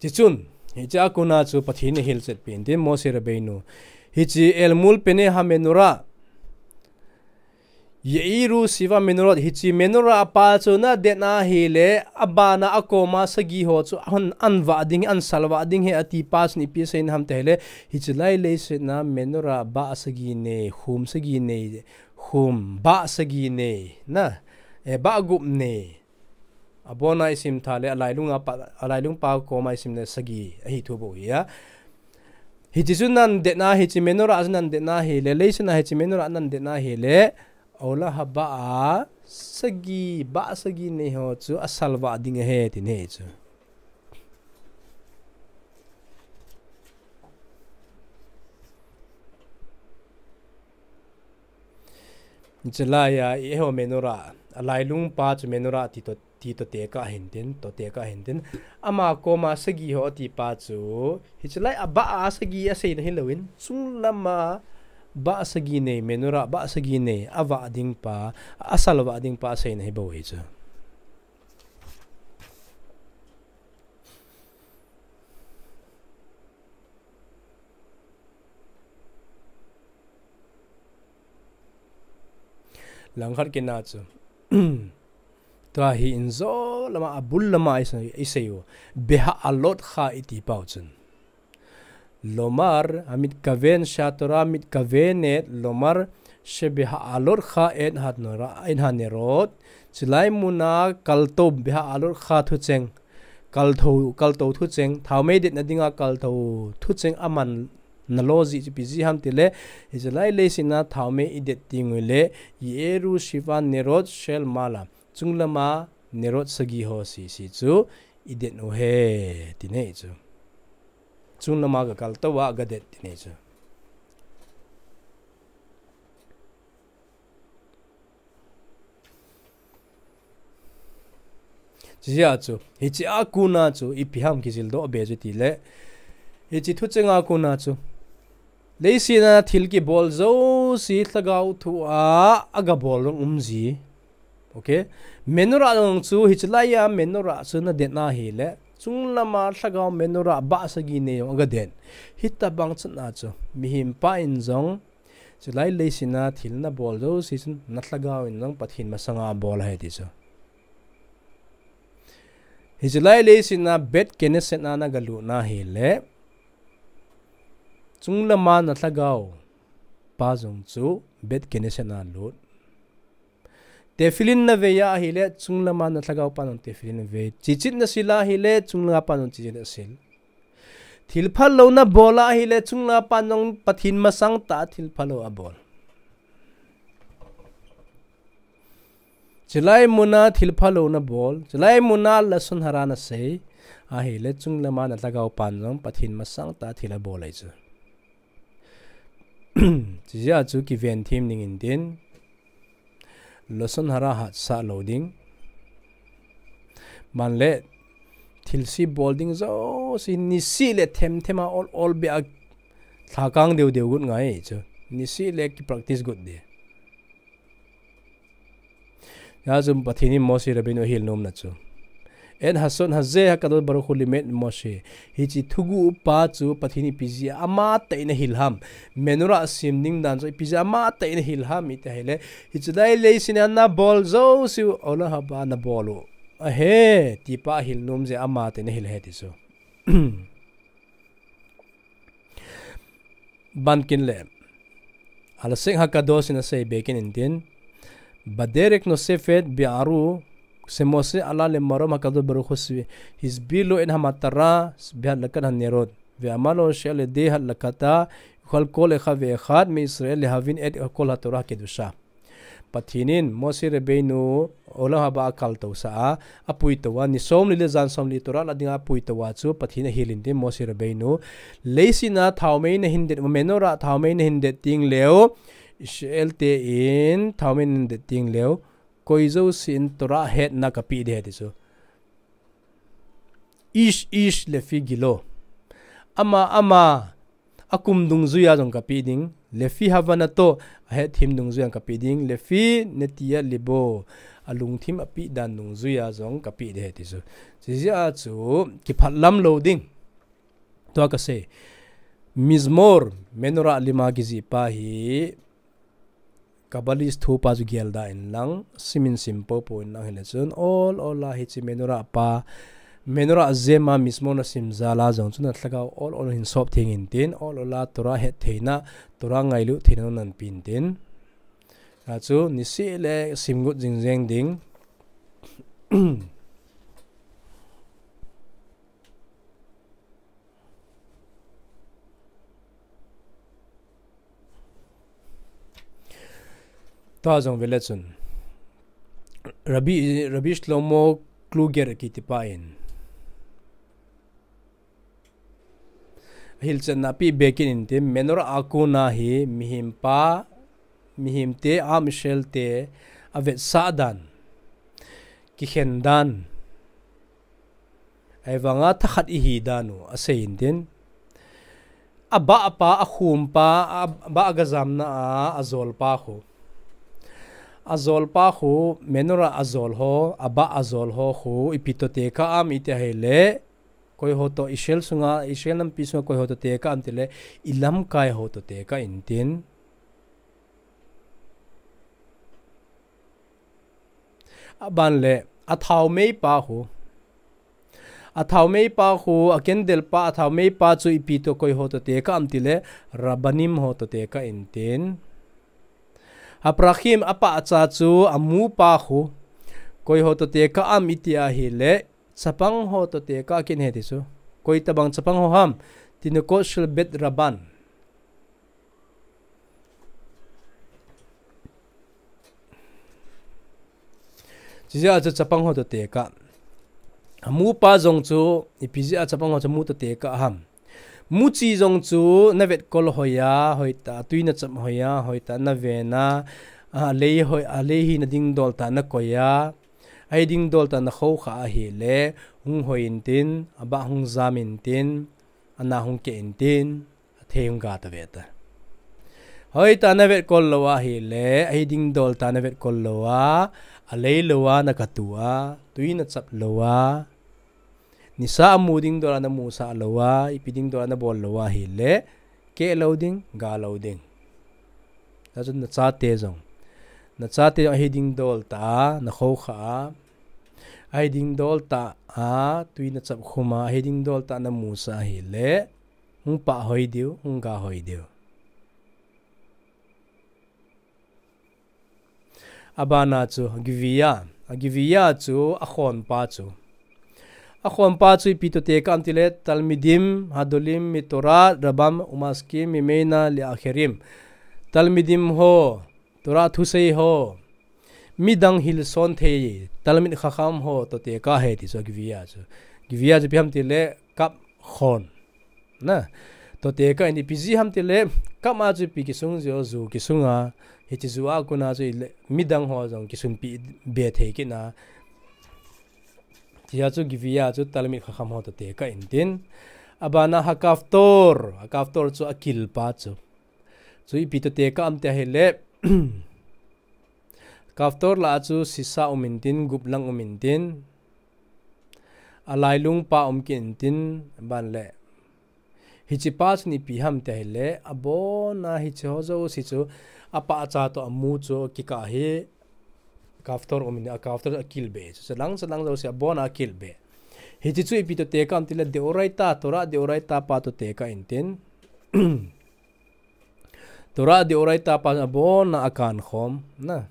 Chuchun, hiche a kona chu Pathen in ahilchet peh intin Moshe Rabbeinu. Hiche el mul pene ha menorah. Ya'iru sheva menorot, hiche menorah pa chu nadet ahile, abana akoma sagi ho chu an, an vah ding, an sal vah ding ahi ati pa chun ipi asei ham ti ahile, hiche lai leiset a menorah bah sagi nei, khum sagi nei, khum bah sagi nei, na, eh, bah gup nei. Abona isim tha le, alailung a pa, alailungpa koma isim le sagi ahi thu bou ahi a. Hiche chu nadet a, hiche menorah chu nadet ahile, leiset a hiche menorah nadet ahile, ola haba a sagi, bah sagi nei ho chu asal vah ding ahi ti ahi chu. Chulai a, eiho menorah, alailungpa chu menorah ti toh, ti toh tekah hintin, toh tekah hintin. Ama koma sagi ho ati pa chu, hiche lai a bah a sagi aseina hilouvin, chunglam a bah sagi nei, menorah bah sagi nei, avah ding pa, asal vah ding pa aseina hi bou ahi chu. Langkhat kit a chu. Tua hi injo lama abul lama isei, isei u. Beha alot kha iti pau chun. Lomar, המתכוון שהתורה מתכוונת לומר שבהעלות כה את הנרות, chulai muna kaltou beha alot kha thucheng, kaltou, kaltou thucheng, thaomei detna dinga kaltou thucheng aman nalo jeh chu ipi jeh ham tile, hiche lai leiset a thaomei idet teng uleh, Ya'iru sheva nerot shel mala, chunglam a nerot sagi ho sese chu idet u ahi, ti ahi chu. Chunglam a gakaltou a gadet ti ahi chu. Chujeh a chu, hiche a kona chu, ipi ham kijildoh be chu tile, hiche thucheng a kona chu, leiset a thil kibol jouse lhagao thu a, agabol jong um ji. Okay. Menorah jong chu, hiche lai a menorah chu nadet ahile, chunglam a lhagao menorah bah sagi nei jong agadet. Hitobang chan a chu, mihem pa in jong, chulai leiset a thil nabol jouse chun, nalhagao in jong Pathen masanga bol ahi ti chu. Hiche lai leiset a Beit Knesset a nagalut ahile, chunglam a nalhagao pa jong chu Beit Knesset a lut. Tefillin navei ahile, chunglam a nalhagao pan jong tefillin navei. Tzitzit nasil ahile, chunglam a pan jong tzitzit asil. Thil phalou nabol ahile, chunglam a pan jong Pathen masang tah a thil phalou abol. Chulai muna thil phalou nabol, chulai muna lashon hara nasei ahile, chunglam a nalhagao pan jong Pathen masang tah a thil abol ahi chu. Chujeh a chu kiven them ding intin, lashon hara hatsah lou ding. Ban le, thilse bol ding jouse, niseh le themthem a ol ol beh a lhakang deu deu got ngai chu. Niseh le kipractice got ding. Hijeh chun Pathen in Moshe Rabbeinu ahil nomna chu, את הסוד הזה הקדוש ברוך הוא לימד את משה. Hiche thuguh pa chu Pathen in ipi jeh a amatah in ahil ham. Menorah sem ding dan chu ipi jeh a amatah in ahil ham iti ahile, hiche lai leiset a nabol jouse u, ola haba nabol u ahi, ti pa ahil nom jeh a amatah in ahil ahi ti chu. Ban kit le, Alsek Hakadosh in asei be kit intin, בדרך נוספת ביארו שמשה עלה למרום הקדוש ברוך הוא הסביר לו את המטרה בהדלקת הנרות. Ve'amalo she'al yadeh ha'lakata, yukhal kol echad ve'echad miYisrael lehavin et kol haTorah kedusha. Pathen in Moshe Rabbeinu olam haba a kaltou sa a, apuitou a, ni somli le jan somli Torah la dinga apuitou a chu Pathen ahil intin Moshe Rabbeinu, leiset a thaomei nahin det, menorah thaomei nahin det teng leu, Israel te in thaomei nahin det teng leu, koi jousen Torah hetna kapeh ding ahi ti chu. Ish ish lefi gilo. Ama ama akum dungjuiya jong kapeh ding. Lefi havanato, ahetthem dungjuiya kapeh ding. Lefi netiya libo, alungthim apeh dan dungjuiya jong kapeh ding ahi ti chu. Chujeh a chu kiphatlam lou ding. Tua kasei. Mizmor, menorah lima kijih pa hi Kabbalist thupa chu gelda inlang, simin sim poupou inlang hile chun, ol ol a hiche menorah pa, menorah jema Mizmor nasim jal a jong chun alhagao ol ol hin sop theng intin, ol ol a Torah hettheina, Torah ngailut theina nanpi intin. Achu niseh le simgut jingjeng ding. Tua jong vele chun Rabbi, Rabbi Shlomo Kluger kitipa in ahilchetna apeh bekin intin, menorah a kona hi mihem pa, mihem te, am Israel te avetsah dan, kikhen dan, ahivanga thakhat ihi dan u asei intin. Abah pa, akhum pa, abah gajamna a, ajol pa khu. Ajol pa khu, menorah ajol ho, abah ajol ho khu, ipi toh tekah am iti ahile, koi ho toh Israel sunga, Israel nampi sunga koi ho toh tekah am tile, ilamkai ho toh tekah intin. Aban le, athaomei pa khu. Athaomei pa khu, akendel pa, athaomei pa chu ipi toh koi ho toh tekah am tile, Rabbanim ho toh tekah intin. Haprachim apahcha chu amu pa khu, koi ho toh tekah am iti ahile, chapang ho toh tekah kit ahi ti chu. Koi tabang chapang ho ham, tinukot shel bet rabban. Chujeh a chu chapang ho toh tekah. Amu pa jong chu, ipi jeh a chapang ho chu mu toh tekah ham. Muchi jong chu navetkol hoiya, hoitah tui nachap hoiya, hoitah navena, alei hoi, alei hi nadingdol tah nakoiya, ahidingdol tah nakhoukhah ahile, hung hoi intin, abah hung jam intin, ana hung keh intin, athei hung ga tave ta. Hoitah navetkol lou ahile, ahidingdol tah navetkol lou a, alei lou a nakatu a, tui nachap lou a, nisa amu dingdol a namusah lou a, ipi dingdol a nabol lou ahile, keh lou ding, ga lou ding. Nachate jong, nachate jong ahidingdol tah a nakhoukhah a, ahidingdol tah a tui nachap khum a, ahidingdol tah a namusah ahile, hung pah hoi diu, hung ga hoi diu. Abana chu, Gvia. Gvia chu akhon pa chu. Akhon pa chu ipi toh tekah am tile, Talmidim, Hadolim, Mitorah, Rabam, Umaskim, Mimeina, Leacherim. Talmidim ho, Torah thusei ho, midang hilson thei, Talmid Chacham ho toh tekah ahi ti chu Gvia chu. Gvia chu ipi ham tile, kap khon. Na, toh tekah in ipi jeh ham tile, kap a chu ipi kisung jeh, ju kisunga, hiche ju a kona chu midang ho jong kisunpi be thei kit na. Tia chu Gvia chu Talmid Chacham ho toh tekah intin. Abana Hakaftor, Hakaftor chu akil pa chu. Chu ipi toh tekah am tia ahile, Kaftor lah a chu sisa um intin, gup lang um intin, alailung pa um kit intin, aban le. Hiche pa chun ipi ham tia ahile, abona hiche ho jouse chu, apahcha toh amu chu kikah hi, Kaftor um in, a Kaftor akil be chu, chalang chalang jouse abona akil be. Hiche chu ipi toh tekah am tile, Deoraita, Torah Deoraita pa toh tekah intin. Torah Deoraita pa abona akan khom na.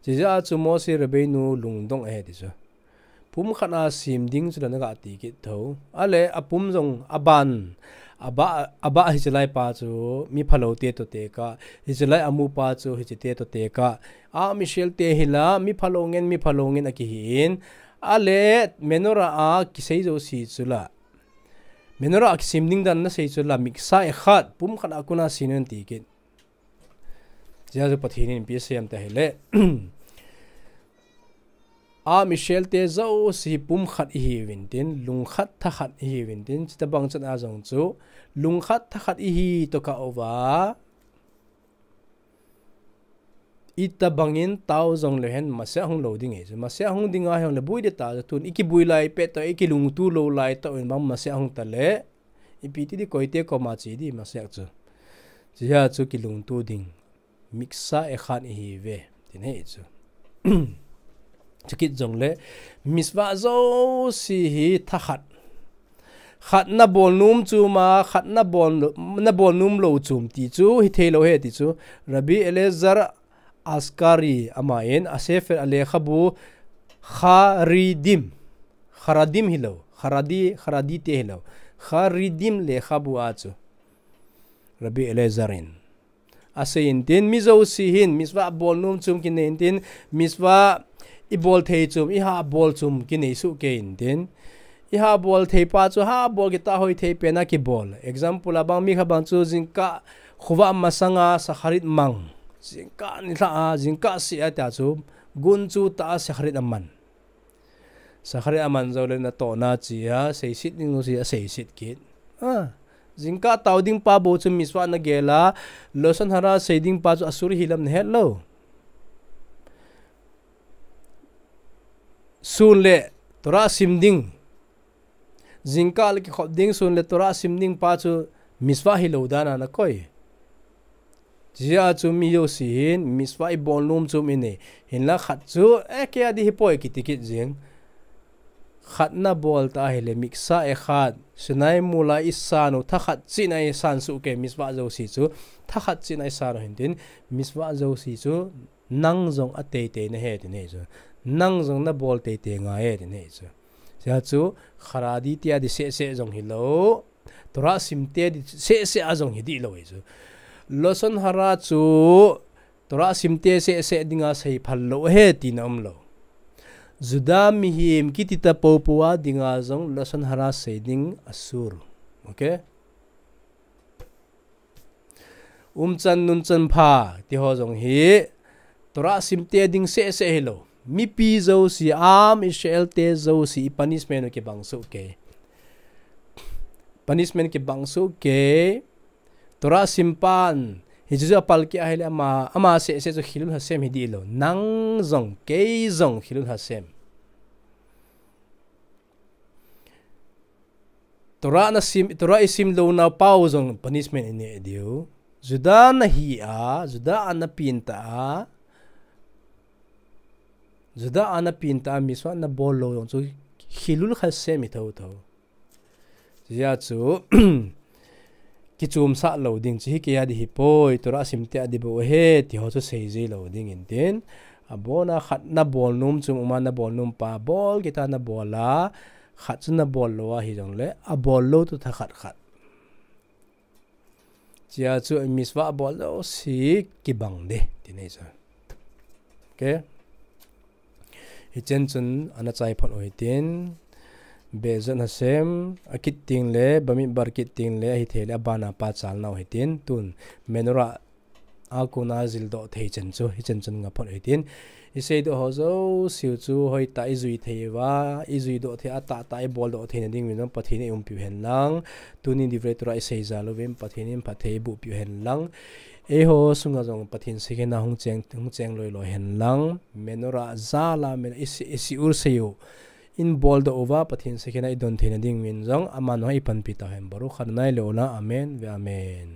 Chujeh a chu Moshe Rabbeinu lungdong ahi ti chu. Pum khat a sem ding chu la na ga ti kit tho. Ale a pum jong a ban, a ba, a ba hiche lai pa chu mi phalou te to te ka, hiche lai a mu pa chu hiche te to te ka. A Michelle te hi la mi phalou ngen, mi phalou ngen a kihi in. Ale menorah a kisei jouse chu la. Menorah a kisem ding dan na sei chu la miksa e khat, pum khat a kun a sem nan ti kit. Chia chu Pathen in ipi asei em ti ahile. A Michelle te jouse hi pum khat ihi uvin tin, lung khat tha khat ihi uvin tin, chuti bang chan a jong chu, lung khat tha khat ihi to ka uva. Ita bangin tao jong le hen Messiah hung lou ding e. Messiah hung ding a hung le bui de ta tun, iki bui lai pe to, iki lungtu lou lai to in bang Messiah hung ta le. Ipi ti di koite koma che di Messiah chu. Chia chu kilungtu ding. Miksa e khat ihi ve. Tin he chu. Chukit jong le. Mitzvah jouse hi tha khat. Khat na bol nom chom a, khat na bol, na bol nom lou chom ti chu, hi thei lou he ti chu. Rabbi Eliezer Askari ama in, a Sefer a lekhabu Charidim. Charidim hi lou. Charadi, Charadi te hi lou. Charidim lekhabu a chu. Rabbi Eliezer in. Asei in tin, mi jouse hin, mitzvah bol nom chom kinei in tin, mitzvah i bol thei chom, i ha bol chom kinei soh kei in tin. I ha bol thei pa chu, ha bol kita hoi thei pen a kibol. Example a bang mi kha bang chu jingkah khovah masang a shacharit mang. Jingkah nilhah a, jingkah seh a tia chu, gun chu ta a shacharit aman. Shacharit aman jou le natoh na chia, seiset ding u si a seiset kit. A, jingkah tao ding pa bou chu mitzvah na gel a, lashon hara sei ding pa chu asur hi lam na het lou. Sun le Torah sim ding. Jingkah le kikhop ding sun le Torah sim ding pa chu mitzvah hi lou dan a na koi. Chia chu mi jouse hin, mitzvah i bol nom chom i nei. Hinla khat chu, e, kei a di hi poi kiti kit jing. Khat na bol ta ahile miksa e khat, Sinai mol a i san u, tha khat cheh na i san soh kei mitzvah jouse chu, tha khat cheh na i san u hin tin, mitzvah jouse chu, nang jong a teitei na he tin he chu. Nang jong na bol teitei ngai e tin he chu. Chia chu, Charadi te a di seh seh jong hi lou. Torah sim te di seh seh a jong hi di lou hi chu. Lashon hara chu Torah sim te seh seh ding a sei phal lou he tina um lou. Juda mihem kiti ta popo a ding a jong lashon hara sei ding asur. Okay? Umchan nunchan pha ti ho jong hi Torah sim te ding seh seh hi lou. Mipi jouse, Am Israel te jouse i punishment u kibang soh kei. Punishment kibang soh kei. Torah sim pan, hichu chu apal kei ahile ama, ama seh seh chu Chillul Hashem hi di lou. Nang jong, kei jong Chillul Hashem. Torah na sim, Torah i sim lou nau pa u jong punishment i ne diu. Juda na hi a, Juda a na peng ta a. Juda a na peng ta a, mitzvah na bol lou jong chu Chillul Hashem hi tho tho. Chia chu, kichom sah lou ding chu hi kei a di hi poi, Torah sim te a di bou he, ti ho chu sei ji lou ding in tin. Abon a khat na bol nom chom um a na bol nom pa, bol kita na bol a, khat chu na bol lou a hi jong le, a bol lou tu tha khat khat. Chia chu mitzvah bol jouse kibang de, ti nei chu. Okay. Hichen chun ana chai phot u hitin, Be'ezrat Hashem, akit teng le, Bamidbar kit teng le, ahi thei le, abana pa chal nau hitin, tun, Menorah, a kona jil doh thei chen chu, hichen chun nga phot u hitin, i sei doh ho jouse u chu, hoi ta i jui thei uva, i jui doh thei a tah tah i bol doh thei na ding uvin Pathen in ei umpiu hen lang, tuni Divrei Torah i sei jal uvin Pathen in phatthei boh piu hen lang, eiho sunga jong Pathen sikhena hung cheng, hung cheng loi loi hen lang, Menorah jal a, men, i si, i siur sei u, in bol doh uva, Pathen sikhena i don thei na ding uvin jong, aman hung i panpi tau hen. Baruch Adonai le'olam, amen ve amen.